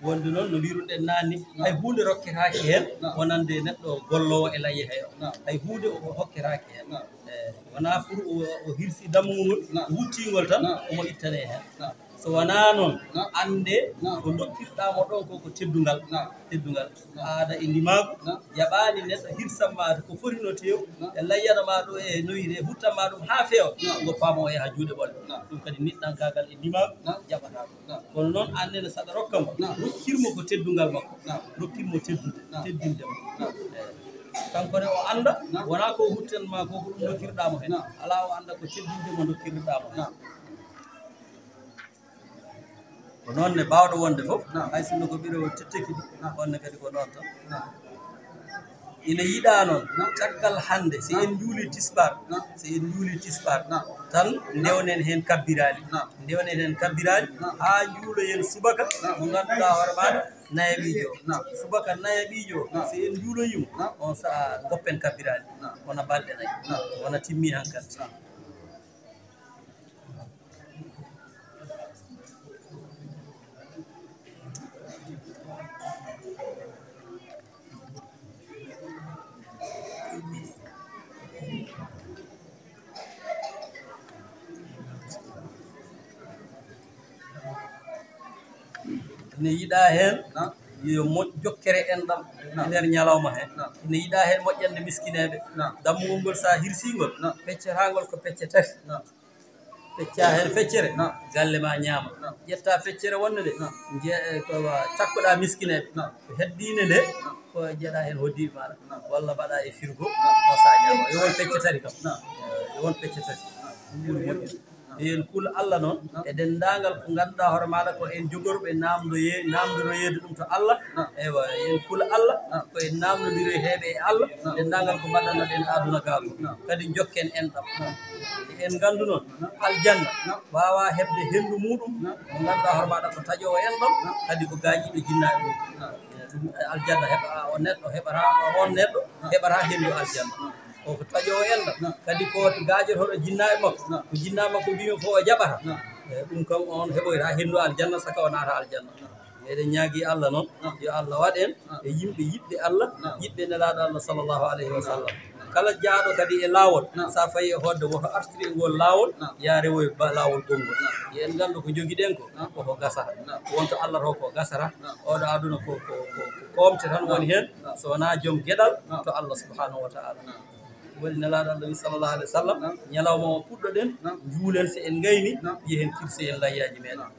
Wonde noon no mbiruɗen naanni, naam, hay huunde rokketaake heen, naam, wonande neɗɗo golloowo e layya hee o. Naam. Hay huunde o hokketaake heen. Naam. Eh, wonaa pour o, o hirsi dammugol ngol, naam, o wuttii ngol tan, naam, omo ittanee heen. Naam. So wonaa noon, naam, annde, naam, ko dokkirɗaa mo ɗoon ko, ko teddungal. Naam. Teddungal. Naam. Aada e ndimaagu, naam, jaɓaani neɗɗo hirsan ma ko foti no teew, naam, e layyana ma ɗo e noyire, huttan ma ɗum haa feewa, naam, ngo paama o yaha juuɗe ɓolle. Naam. Ɗum kadi niɗɗankaagal e ndimaagu, naam, jaɓataa ɗum. Naam. Kono noon, aan nene saɗa rokka mo, naam, rokkir mo ko teddungal makko. Naam. Rokkir mo teddude, naam, teddinde mo. Naam. Eh, kanko ne o annda, naam, wonaa ko huttan ma ko, ko ɗum dokkirɗaa mo heen. Naam. Alaa, o annda ko teddinde mo dokkirɗaa mo. Naam. Ko noon ne baawɗo wonde fof, naam, hay sinno ko ɓiro tetteki, naam, on ne kadi ko noon tan. Naam. Ina yiɗaa noon, naam, caggal hannde, so en njuulii tisbaar, naam, so en njuulii tisbaar, naam, tan ndewnen heen kabbiraali. Naam. Ndewnen heen kabbiraali, naam, haa njuuloyen subaka, naam, mo ngannduɗaa hoore maaɗa nayaɓiijo. Naam. Subaka nayaɓiijo, naam, so en njuuloyii mo, naam, on sahaa ngoppen kabbiraali. Naam. Wona balɗe nayi. Naam. Wona timmii hankadi. Naam. Ene yiɗaa heen, naam, yo moƴ-, jokkere enɗam, naam, e nder ñalawma hee. Naam. Ene yiɗaa heen moƴƴande miskineeɓe. Naam. Dammugol ngol, so a hirsii ngol, naam, peccataangol ko pecce tati. Naam. Peccaa heen feccere, naam, galle ma ñaama. Naam. Ƴettaa feccere wonnde nde, naam, nje-, eh, ko wa-, cakkoɗaa miskineeɓe. Naam. Ko heddiinde nde, naam, ko njeɗaa heen hoddiiɓe maaɗa. Naam. Walla mbaɗaa e frigo, naam, on sahaa ñaama. Yo won pecce tati kam. Naam. Eh, yo won pecce tati. Naam. Ɗum ɓuri moƴƴude. Naam. Yo en kul Allah noon, naam, e denndaangal ko ngannduɗaa hoore maaɗa ko en jogorɓe naamndoye-, naamndoroyeede ɗum to Allah. Naam. Eywa, yo en kul Allah, naam, ko en naamnondiroyeteeɓe e Allah, naam, denndaangal ko mbaɗannoɗen aduna gaa ko. Naam. Kadi njokken enɗam. Naam. En nganndu noon, naam, aljanna, naam, waawaa heɓde henndu muuɗum, naam, mo ngannduɗaa hoore maaɗa ko taƴoowo enɗam, naam, kadi ko gaañiiɗo jinnaaɓe mum. Naam. Ɗum e aljanna heɓa, o neɗɗo heɓata, on neɗɗo heɓata henndu aljanna. Naam. O ko taƴoowo enɗam. Naam. Kadi ko gaajotooɗo jinnaaɓe makko. Naam. Ko jinnaaɓe makko mbiimi fof o jaɓata. Naam. E ɗum kam on heɓoyta henndu aljanna saka o naata aljanna. Naam. Eɗen ñaagii Allah noon, naam, yo Allah waɗ en, naam, e yimɓe yiɗɓe Allah, naam, yiɗɓe Nelaaɗo Allah sallallahu alayhi wa sallam. Naam. Kala jaaɗo kadi e laawol, naam, so a fayi e hoodde woto artiri e ngol laawol, naam, yaa rewoye ba-, laawol gonngol. Naam. Yo en nganndu ko njogiɗen ko, naam, koko gasata. Naam. Wonto Allah taw ko gasata. Naam. Oɗo aduna ko, ko, ko, ko koomte tan woni heen, naam, so wonaa joom geɗal, naam, to Allah subhanahu wa ta'ala. Naam. Waɗi Nelaaɗo Allah wi sallallahu alayhi wa sallam, naam, ñalawma o puɗɗoɗen, naam, njuulen so en ngayni, naam, yehen kirsoyen layyaaji meeɗen. Naam.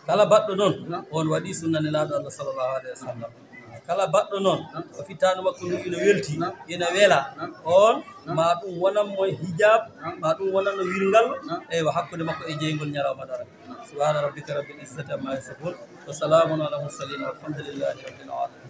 Kala baɗɗo noon, naam, on waɗi sunna Nelaaɗo Allah sallallahu alayhi wa sallam. Kala baɗɗo noon, naam, ko fittaandu makko ndu ina welti, naam, ina wela, naam, on, naam, ma ɗum wonan mo hijab, naam, ma ɗum wonan no wirngal, naam, eywa, hakkunde makko e jeyngol ñalawma dara. Naam. Subhana rabbika rabbil izzati amma yasifun, wa salamun ala mursalin, walhamdulillahi rabbil alamin.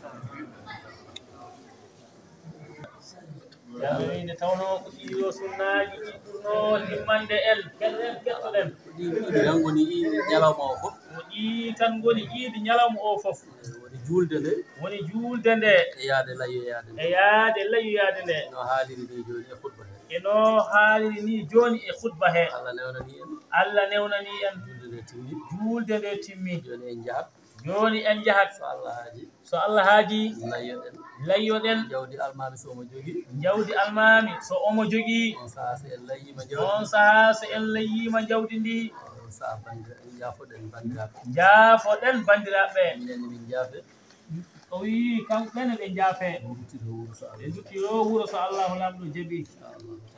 Yaa, nde tawnoo ko ɗii ɗoo sunnaaji ɗi ɓurnoo himmande en. Keɗoɗen, keɗoɗen. Ko ɗii, ɗii tan ngoni iidi ñalawma o fof. Ko ɗii tan ngoni iidi ñalawma o fof. Woni juulde nde. Woni juulde nde. E yaade layyoyaade nde. E yaade layyoyaade nde. No haaliri ni jooni e khutba he. E no haaliri ni jooni e khutba he. Allah newnanii en. Allah newnanii en. Juulde nde timmi. Juulde nde timmi. Jooni en njahat. Jooni en njahat. So Allah haajii. So Allah haajii. Layyoɗen. Layyoɗen. Jawdi almaami so omo jogii. Jawdi almaami so omo jogii. On sahaa so en layyiima jawdi. On sahaa so en layyiima jawdi ndi. On sahaa banndir-, njaafoɗen banndiraaɓe. Njaafoɗen banndiraaɓe. Minen ne min njaafe. O wii, kamɓe ne ɓe njaafe. Ɓe nduttiro wuro so Allah. Ɓe nduttiro wuro so Allahu Laamɗo jaɓi.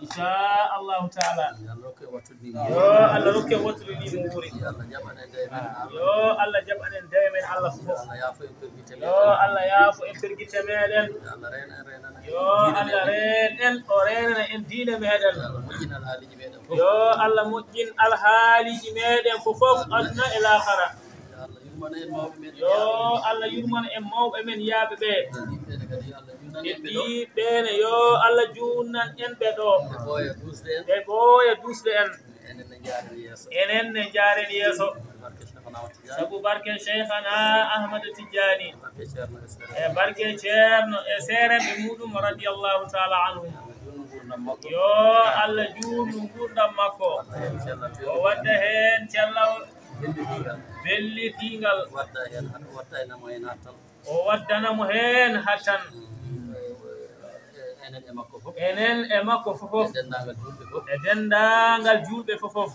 Inchallahu taala. Yo Allah rokke en wattude ni mo wuuri. Yo Allah rokke en wattude ni mo wuuri. Yo Allah jaɓan en dewe men. Yo Allah jaɓan en dewe men Allah fof. Yo Allah yaafo en pergitte meɗen. Yo Allah yaafo en pergitte meɗen. Yo Allah reena en, reenana en diine meɗen. Yo Allah reen en, o reenana en diine meɗen. Yo Allah moƴƴin alhaaliiji meɗen fof. Yo Allah moƴƴin alhaaliiji meɗen fof fof, aduna e laakara. Yo Allah yurmana en mawɓe men. Yo Allah yurmana en mawɓe men yaaɓe ɓe. Heddiiɓe ɓe ne kadi yo Allah juunan en ɓe ɗo. Heddiiɓe ɓe ne yo Allah juunan en ɓe ɗo. Ɓe ɓooya duusde en. Ɓe ɓooya duusde en. Enen ne njaaren yeeso. Enen ne njaaren yeeso. Barke Cheikhna Ahmad. Sabu barke Cheikhana Ahmad Tidiane. E barke Ceerno e seerenɓe muɗum, radiyallahu taala anhum. Yo Allah juutnu nguurndam makko. O wadda heen cellal bellitiingal. O waddana mo heen hattan. Enen e makko fof. Enen e makko fof. E denndaangal juulɓe fof. E denndaangal juulɓe fof.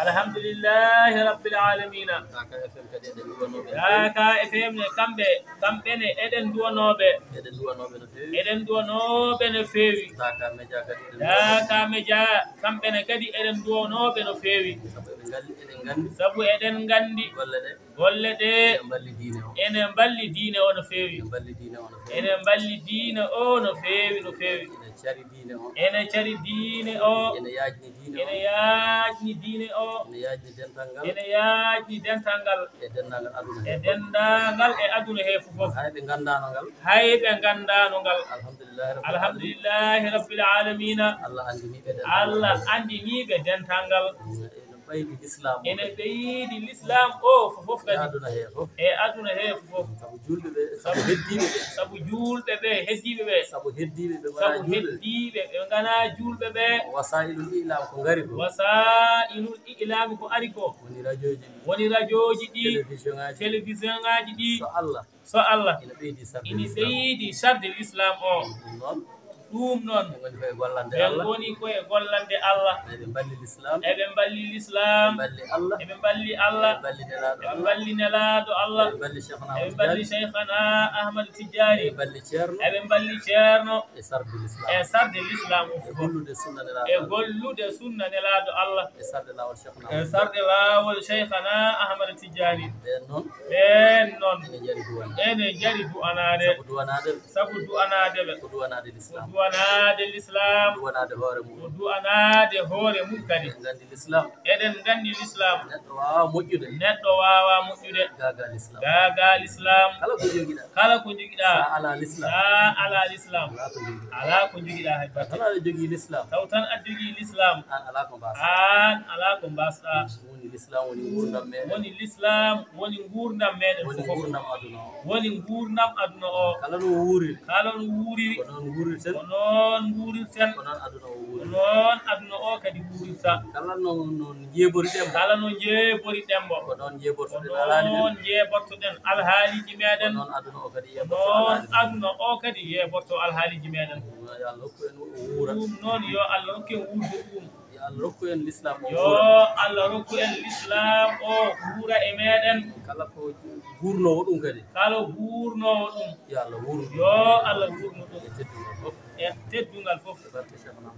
Alhamdulillahi rabbil alamina. Daaka F M kadi eɗen nduwanooɓe. Daaka F M ne kamɓe, kamɓe ne eɗen nduwanooɓe. Eɗen nduwanooɓe no feewi. Eɗen nduwanooɓe no feewi. Daaka Media kadi eɗen nduwanooɓe. Daaka Media kamɓe ne kadi eɗen nduwanooɓe no feewi. Sabu eɗen nganndi, eɗen nganndi. Sabu eɗen nganndi. Golle ɗe. Golle ɗe. Ene mballi diine o. Ene mballi diine o no feewi. Ene mballi diine o no feewi. Ene mballi diine o no feewi, no feewi. Ene cari diine o. Ene cari diine o. Ene yaajni diine o. Ene yaajni diine o. Ene yaajni dental ngal. Ene yaajni dental ngal. E denndaangal aduna he. E denndaangal e aduna he fof. Hay ɓe nganndaano ngal. Hay ɓe nganndaano ngal. Alhamdulillahi rabbil alamina. Alhamdulillahi rabbil alamina. Allah anndini ɓe dental ngal. Allah anndini ɓe dental ngal. Ene ɓeydi Lislaam o. Ene ɓeydi Lislaam o fof kadi. E aduna he fof. E aduna he fof. Sabu juulɓe ɓe, sabu heddiiɓe ɓe. Sabu juulɓe ɓe, heddiiɓe ɓe. Sabu heddiiɓe ɓe nganaa juulɓe. Sabu heddiiɓe ɓe nganaa juulɓe ɓe. Wasaa'ilul i'laam ko ngari ko. Wasaa'ilul i'laam ko ari ko. Woni rajooji ɗi. Woni rajooji ɗi. Télévision ŋaaji. Télévision ŋaaji ɗi. So Allah. So Allah ina ɓeydi sarde ina Lislaam. Ɓeydi sarde Lislaam o. Ɗum noon. Ɗum noon. Ɓe ngoni koye gollande Allah. Ɓe ngoni koye gollande Allah. Eɓe mballi Lislaam. Eɓe mballi Lislaam. Eɓe mballi Allah. Eɓe mballi Allah. Eɓe mballi Nelaaɗo Allah. Eɓe mballi Nelaaɗo Allah. Eɓe mballi Cheikhna Ahmad Tidiane. Eɓe mballi Cheikhna Ahmad Tidiane. Eɓe mballi Ceerno. Eɓe mballi Ceerno. E sarde Lislaam. E sarde Lislaam o fof. E gollude sunna Nelaaɗo Allah. E gollude sunna Nelaaɗo Allah. E sarde laawol Cheikhna Ahmad Tidiane. E sarde laawol Cheikhna Ahmad Tidiane. Ɓeen noon. Ɓeen noon. Ene njari du'anaade. Ene njari du'anaade. Sabu du'anaade ɓe. Sabu du'anaade ɓe. Ko du'anaade Lislaam. Ko du'anaade Lislaam. Ko du'anaade hoore mum. Ko du'anaade hoore mum kadi. Eɗen nganndi Lislaam. Eɗen nganndi Lislaam. Neɗɗo waawaa moƴƴude. Neɗɗo waawaa moƴƴude. Gaa gaa Lislaam. Gaa gaa Lislaam. Kala ko njogiɗaa. Kala ko njogiɗaa. So a alaa Lislaam. So a alaa Lislaam. Alaa ko njogiɗaa. Alaa ko njogiɗaa hay batte. Taw tan aɗa jogii Lislaam. Taw tan aɗa jogii Lislaam. Aan alaa ko mbaasɗaa. Aan alaa ko mbaasɗaa. Woni Lislaam woni nguurndam meeɗen. Woni Lislaam woni nguurndam meeɗen fof. Woni nguurndam aduna o. Woni nguurndam aduna o. Kala no wuuriri. Kala no wuuriri. Ko noon nguurirten. Ko noon nguurirten. Ko noon aduna o wuuriri. Ko noon aduna o kadi wuurirta. Kala no, no njeeboriɗen mo. Kala no njeeboriɗen mo. Ko noon njeebortoɗen alhaali ɗen. Ko noon njeebortoɗen alhaaliiji meeɗen. Ko noon aduna o kadi yeeɓorto alhaali mum. Ko noon aduna o kadi yeeɓorto alhaaliiji meeɗen. Yo Allah hokku en o wuura. Ɗum noon yo Allah hokku en wuurde ɗum. Yo Allah rokku en Lislaam o wuura. Yo Allah rokku en Lislaam o wuura e meeɗen. Kala ko guurnoowo ɗum kadi. Kala guurnoowo ɗum. Yo Allah wuurnu ɗum. Yo Allah wuurnu ɗum. E teddungal fof. E teddungal fof.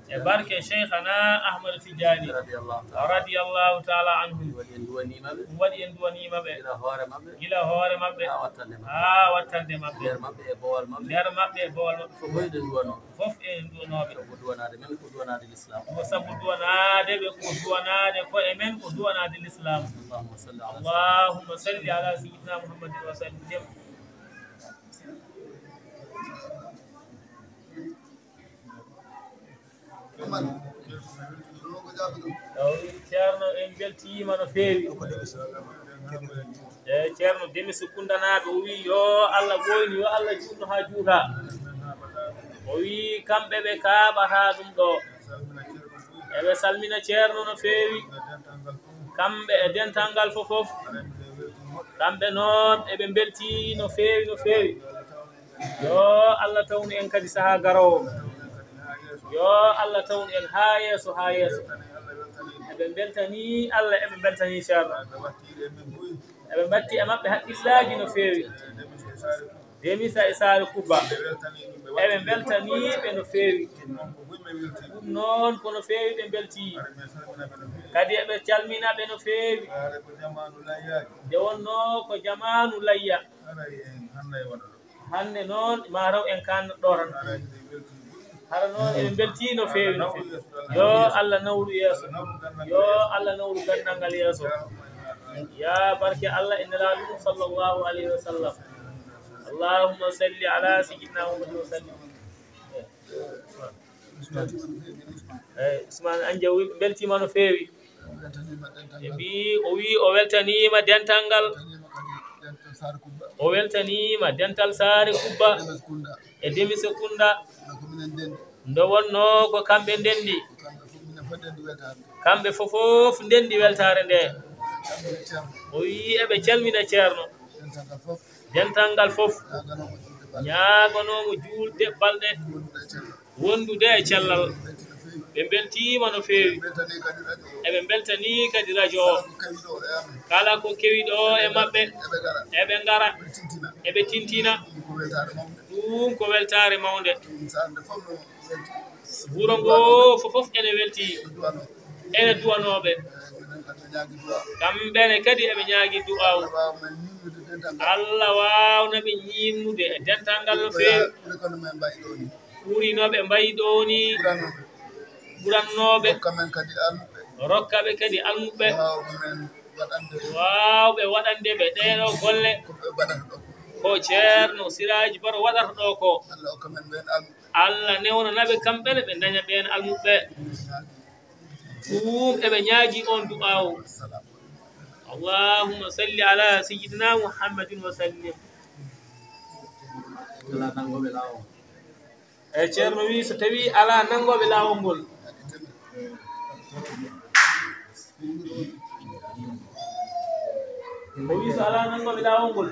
E barke Cheikhna Ahmad Tidiane. E barke Cheikhna Ahmad Tidiane. Radiyallahu taala. Radiyallahu taala anhum. Ɗum waɗi en nduwaniima ɓe. Ɗum waɗi en nduwaniima ɓe. Gila hoore maɓɓe. Gila hoore maɓɓe. Haa wattande maɓɓe. Haa wattande maɓɓe. Nder maɓɓe e boowal maɓɓe. Nder maɓɓe e boowal maɓɓe. Fof eɗen nduwanoo. Fof eɗen nduwanoo ɓe. Ko duwanaade men, ko duwanaade Lislaam. Ko sabu duwanaade ɓe, ko duwanaade koye men, ko duwanaade Lislaam. Allahumma salli ala Allahumma salli ala sayyidina Muhammadin wa sallim. Ceerno, en mbeltiima no feewi. E Ceerno Demis Kundanaaɓe, o wii, yo Allah ɓooynu, yo Allah juutnu haa juuta. O wii, kamɓe ɓe kaaɓataa ɗum ɗo. Eɓe salmina Ceerno no feewi. Kamɓe e dental ngal fof fof. Kamɓe noon, eɓe mbeltii no feewi, no feewi. Yo Allah tawnu en kadi sahaa garoowo. Yo Allah tawnu en haa yeeso, haa yeeso. Eɓe mbeltanii Allah, eɓe mbeltanii Ceerno. Eɓe mbatti e maɓɓe hakkillaaji no feewi. Demisa e Saare Kubba. Eɓe mbeltanii ɓe no feewi. Ɗum noon ko no feewi ɓe mbeltii. Kadi eɓe calmina ɓe no feewi. Nde wonnoo ko jamaanu layya. Hannde noon, ma raw en kaan ɗo tan. Hara noon, eɓe mbeltii no feewi, no feewi. Yo Allah nawru yeeso. Yo Allah nawru ganndal ngal yeeso. Ya barke Allah e Nelaaɗo mum, sallallahu alayhi wa sallam. Allahumma salli ala sayyidina Muhammadin wa sallim. Eey, Ousmane Andiaw wi mbeltiima no feewi. Ɓe mbii, o wii o weltaniima dental ngal. O weltaniima dental Saare Kubba e Demise Kunda. Nde wonnoo ko kamɓe ndenndi. Kamɓe fof fof ndenndi weltaare nde. O wii eɓe calmina Ceerno. Dental ngal fof ñaaganoo mo juulde balɗe, wondude e cellal. Ɓe mbeltiima no feewi. Eɓe mbeltanii kadi rajo o. Kala ko kewi ɗo e maɓɓe, eɓe ngara, eɓe tintina. Ɗum ko weltaare mawnde. Wuro ngo fof fof ene weltii, ene duwanooɓe. Kamɓe ne kadi eɓe ñaagi du'aaw. Allah waawna ɓe ñiiɓnude e dental ngal no feewi. Ɓuri no ɓe mbayi ɗo ni. Ɓurannooɓe. Rokka ɓe kadi almuɓɓe. Waawɓe waɗande ɓe ɗee ɗoo golle. Ko Ceerno Siraaji Baro waɗata ɗo ko. Allah newnana ɓe kamɓe ne, ɓe daña ɓeen almuɓɓe. Ɗum eɓe ñaagi on du'aawu. Allahumma salli ala sayyidina Muhammadin wa sallim. Ala nangooɓe laawol. E Ceerno wi so tawi ala nangooɓe laawol ngol. O wi so ala nangooɓe laawol ngol.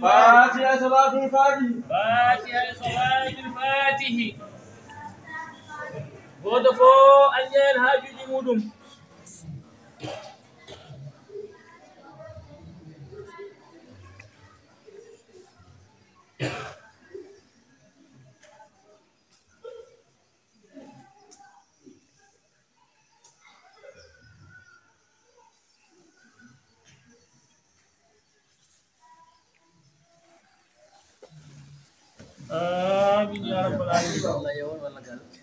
Fatiha e Salaatul Faatihi. Fatiha e Salaatul Faatihi. Gooto fof acca heen haajuuji muuɗum. Amiin yaa rabbal aalamiin.